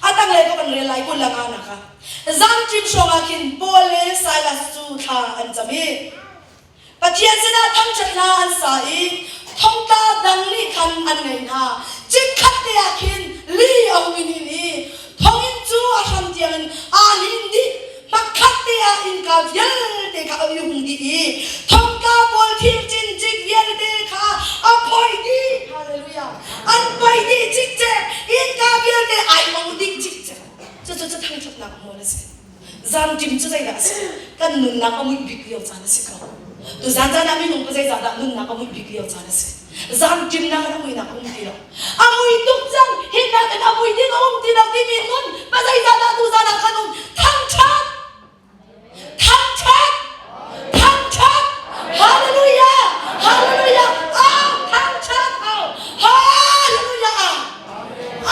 B: a tanglei ka van rel lai 25nak ah zanṭim hrawng ah khin Paul le Silas cu thla an cam i Pathian sinah thangṭhat hla an sa i thongtla dang nih khan an ngaih hna. Chikkhat te ah khin li a hung i hnin i thonginn cu a hram tiangin aa hnin dih. Hmakhat te ah innka vialte kha a hung dih i thongtla pawl thir cincik vialte kha a phoih dih. Hallelujah! An paih dih cikcek. Innka vialte ai mong dih cikcek. Cucu cu thangṭhatnak hmual a si. Zanṭim cu zeidah a si? Kan nunnak a muih bik lio caan a si ko. Tuzan caan ah minung pa zeicahdah nunnak a muih bik lio caan a si? Zanṭimnak in a muihnak a um ti lo. A mui tuk cang, hinak in a mui ding a um ti lo timi nun pa zeicahdah tuzan ah kan um? Thangṭhat! Thangṭhat! Thangṭhat! Hallelujah! Hallelujah! Au! Thangṭhat! Au! Hallelujah! Au!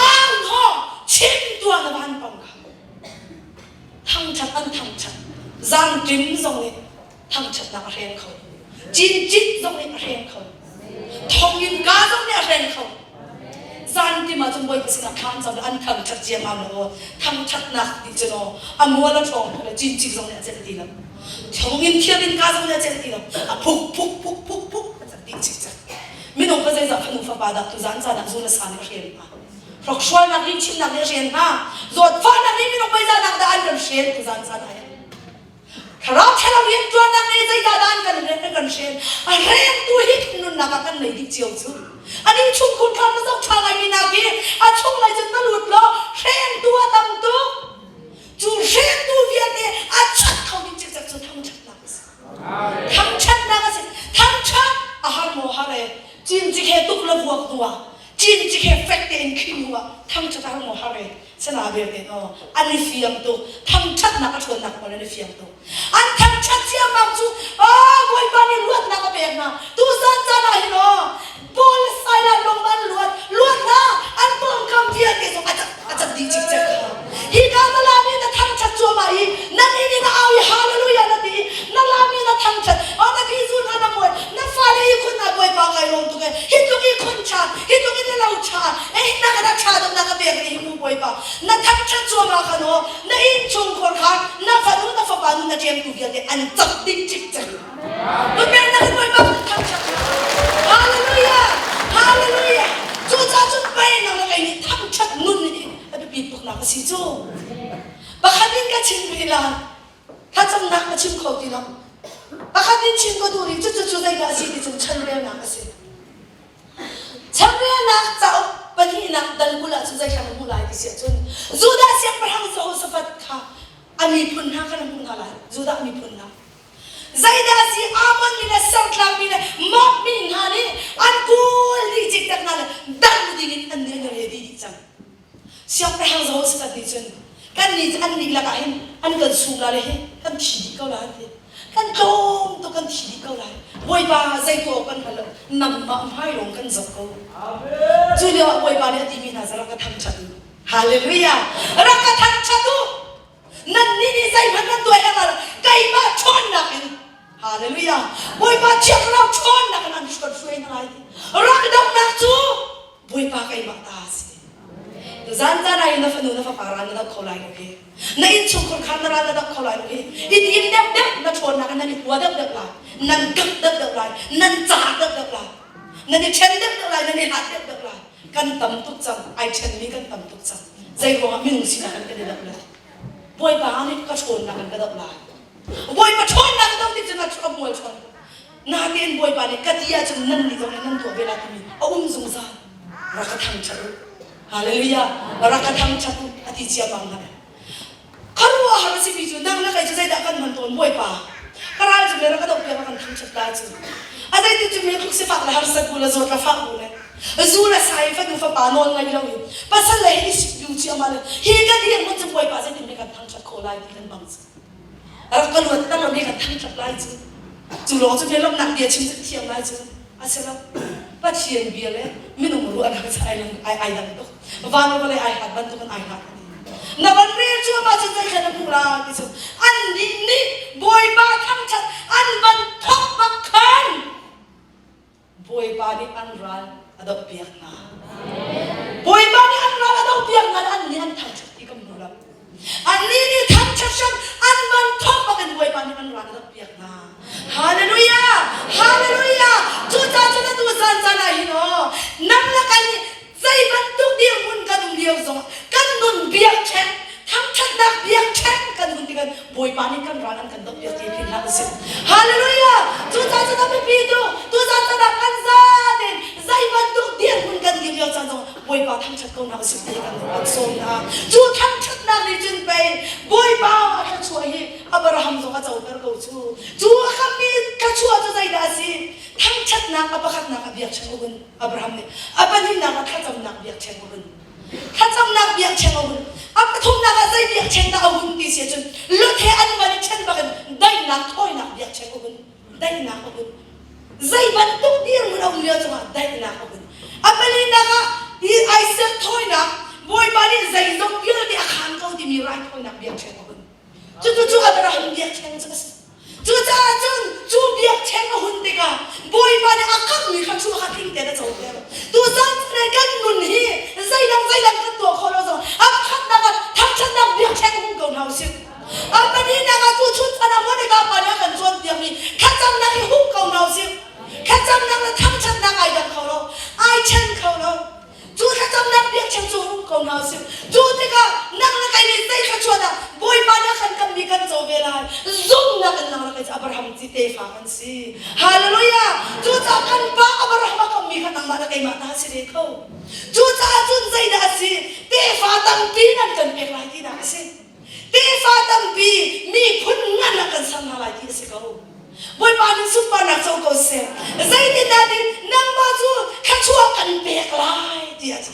B: Au! Thaw! Chim tuah na van pang kha. Thangṭhat an thangṭhat. Zangṭim zong nih thangṭhatnak a hreng kho. Cincit zong nih a hreng kho. Thonginn ka zong nih a hreng kho. Zantim ah cun Bawipa sinah thla an cam an thangṭhat ciammam lo. Thangṭhatnak ti cu no a mual a ṭhawng tuk le cincik zong nih a celh ti lo. Thonginn thianginn ka zong nih a celh ti lo. A phuk phuk phuk phuk phuk a celh dih cikcek. Minung pa zeizah fanu fapa dah tuzan caan ah zu le sa nih a hrem hna. Hrokhrawlnak nih chimnak nih a hren hna. Zawtfahnak nih minung zeizahnak dah an kan hren tuzan caan ah hin. Thlarau ṭhalo rianṭuannak nih zeidah dah an kan hren an kan hren. A hrengtu hi nunnak ah kan nei dih cio cu. An innchungkhur thar na zoh ṭha ngaimi nak hi a chunglei cun na lut law hrengtu a tam tuk. Cu hrengtu vialte a chat kho ding cikcek cu thangṭhatnak a si. Thangṭhatnak a si. Thangṭhat a har maw har e. Cincik he tuk le vuak hnu ah Cincik he fek tein khin hnu ah thangṭhat a har maw har e sana vialte aw an i fiang tuk thangṭhatnak a ṭhawnnak pawl an i fiang tuk an thangṭhat ciammam cu aw Bawipa nih luatnak a pek hna tuzan caan ah hin aw Paul le Silas lawng an luat luat hna an pawngkam vialte zong a cat a cat dih cikcek kha hika na lami na thangṭhat cuahmah i nan inn in a au i hallelujah na ti i na lami na thangṭhat oh na bizu hna na muai na fale i khun na Bawipa kai lawm tuk e hi tluk i khun ṭha hi tluk in na lo ṭha e hi na ka ṭha deuh na ka pek ni hi mu Bawipa na thangṭhat cuahmah khan aw na innchungkhar kha na fanu na fapa nu na ṭemtu vialte an cat ding cikcek Tupian na Bawipa kan thangṭhat. Hallelujah! Hallelujah! Cucaah cun pei nang le kei nih thangṭhat nun hi a biapit tuknak a si cu. Pakhat in ka chim rih la, thlacamnak ka chim kho ti lo. Pakhat in chim ka duh rih, cucu cu zeidah a si ti cun chanrelnak a si. Chanrelnak cauk pahnihnak dal 20 ah cun zeithlam a hmuh lai ti si ahcun Judah siangpahrang Jehoshaphat kha a miphun hna khan a hmuh hna lai. Judah miphun hna. Zeidah si Ammon mi le Sertlang mi le Moab mi hna nih an kawl dih cikcek hna le dang dingin an nih an re dih dih cang. Siangpahrang Jehoshaphat nih cun kan nih an nih lakah hin an kan sung la le hi kan thi dih ko lai an ti. Kan tlawm tuk kan thi dih ko lai. Bawipa zei tuah awk kan hngal lo nangmah hmai lawng kan zoh ko. Cu lio ah Bawipa nih a timi hna cu rak ka thangṭhat u. Hallelujah! Rak ka thangṭhat u! Nannih nih zeihmanh nan tuah herh lo. Keimah ṭhawnnak in Hallelujah. Bawipa Thiang Thlarau ṭhawnnak in an kan hruai hna lai ti. Rak donghnak cu Bawipa keimah ta a si. Zan zan ah na fanu na fapa ral na doh kho lai lo hi. Na innchungkhar kha na ral na doh kho lai lo hi. I tim deuh deuh na ṭhawnnak in nan i hua deuh deuh lai. Nan kap deuh deuh lai. Nan caak deuh deuh lai. Nan i ṭhen deuh deuh lai. Nan i hlat deuh deuh lai. Kan tam tuk cang. Ai ṭhenmi kan tam tuk cang. Zei ruangah minung sinak in kan i doh le Bawipa nih ka ṭhawnnak in ka doh lai. Bawipa ṭhawnnak ka doh tik cun a mual ṭhawn. Natein Bawipa nih ka ti ahcun nan nih zong nih nan tuah ve lai timi a um zungzal. Rak ka thangṭhat u. Hallelujah. Rak ka thangṭhat u a ti ciammam hna. Khuaruahhar a simi cu nang le kei cu zeidah kan hman tawn Bawipa. Ka ral cu me rak ka doh piak kan thangṭhat lai cu. A zeitin cu me tluk sifak le harsat bu le zawt le fak bu le zu le sai fanu fapa nawl ngei lo in pasal le hi sik bu ci ama le hi ka dirhmun cu Bawipa zeitin me kan thangṭhat khawh lai ti kan bang cu. Rak ka luat ter lo me kan thangṭhat lai cu. Cu lawng cu me lawmhnak bia chim cu thiam lai cu. A si lo. Pathian bia le minung ruahnak cu ai ai ai dang tuk. Van le vawlei ai hlat bantuk in ai hlat. Na van rel cu ama cun zeithlan na hmuh lai ti cu annih nih Bawipa thangṭhat an van thawk bak khan. Bawipa nih an ral a dohpiak hna. Bawipa nih an ral a dohpiak hna le annih an thangṭhat ti kan hmu lo. Annih nih thangṭhat hram an man thawk bak in Bawipa nih an ral a dohpiak hna. Hallelujah! Hallelujah! Cucaah cun atu zan caan ah hin aw nang le kai nih zei bantuk dirhmun kan um lio zongah kan nun biakṭheng thangṭhatnak biakṭheng kan hun tikah Bawipa nih kan ral an kan dohpiak ti philh hlah usih. Hallelujah! Cucaah cun a biapi tu tuzan caan ah kan zatein zei bantuk dirhmun kan dir lio caan zongah Bawipa thangṭhat ko hna usih ti kan kan sawm hna. Cu thangṭhatnak nih cun pei Bawipa a thluachuah hi Abraham zong a coter ko cu. Cu a kammi thluachuah cu zeidah a si? Thangṭhatnak a pakhatnak a biakṭheng a hun. Abraham nih a pahnihnak ah thlacamnak biakṭheng a hun. Thlacamnak biakṭheng a hun. A pathumnak ah zei biakṭheng dah a hun ti si ahcun Lot he an van i ṭhen bakin daihnak thawinak biakṭheng a hun. Daihnak a hun. Zei bantuk dirhmun a um lio cungah daihnak a hun. A palinak ah hi Isaac thawinak Bawipa nih zeizong vialte a khaan ko timi raithawinak biakṭheng a hun. Cucu cu Abraham biakṭheng cu a si. Cucaah cun cu biakṭheng a hun tikah Bawipa nih a kamhmi kha cu kha tling tein a coter. Tuzan cun kan nun hi zeidang zeidang kan tuah khawh lo zong a pakhatnak ah thangṭhatnak biakṭheng hung ko hna usih. A pahnihnak ah tuchun chan ah Monica pa nih a kan cawnpiakmi thlacamnak hi hung ko hna usih. Thlacamnak le thangṭhatnak ai dang kho lo, ai ṭhen kho lo. Cu thlacamnak biakṭheng cu hung ko hna usih. Cu tikah nang le kei nih zei thluachuah dah Bawipa nih a kan kammi kan co ve lai. Zumhnak in nang le kei cu Abraham ci tefa kan si. Hallelujah! Cucaah kan pa Abraham a kammi kha nangmah le keimah ta si ve kho. Cucaah cun zeidah a si? Tefa tampi nan kan pek lai tinak a si. Tefa tampi miphun ngan ah kan ser hna lai ti a si ko. Bawipa nih sunparnak co ko seh. Zeitindah ti nangmah cu thluachuah kan pek lai ti a ti.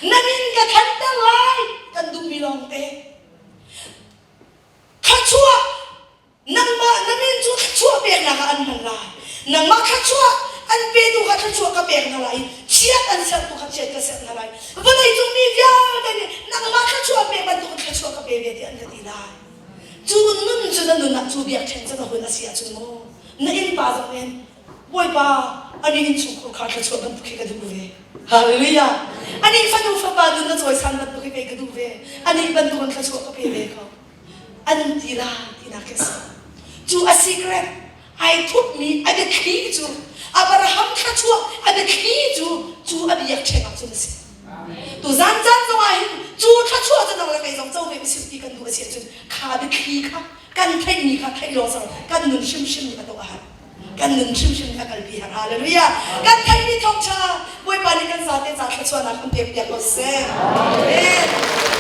B: Na min ka thanter lai kan duhmi lawngte. Thluachuah Nangmah na min cu thluachuah peknak ah an hman lai. Nangmah thluachuah an petu kha thluachuah ka pek hna lai i chiat an sertu kha chiat ka serh hna lai. Vawleicung mi vialte nih nangmah thluachuah pek bantukin thluachuah ka pe ve tiah an ka ti lai. Cu nun cu na nun ah cu biakṭheng cu na hun a si ahcun maw na innpa zong in Bawipa anih innchungkhur kha thluachuah bantuk hi ka duh ve. Hallelujah! Anih fanu fapa nun na cawisan bantuk hi kei ka duh ve. Anih bantukin thluachuah ka pe ve ko. An ti lai tinak khi a si. Cu a secret ai thupmi a biathli cu Abraham thluachuah a biathli cu cu a biakṭheng ah cun a si. Tu zan caan zong ah hin cu thluachuah cu nang le kei zong co ve usih ti kan duh a si ahcun kha biathli kha kan theihmi kha theih lawng si kan nun hrimhrim nih a tuah a herh. Kan nun hrimhrim nih a kalpi herh. Hallelujah. Kan theihmi thawngṭha Bawipa nih kan zate ca thluachuahnak kan pek piak ko seh. Amen.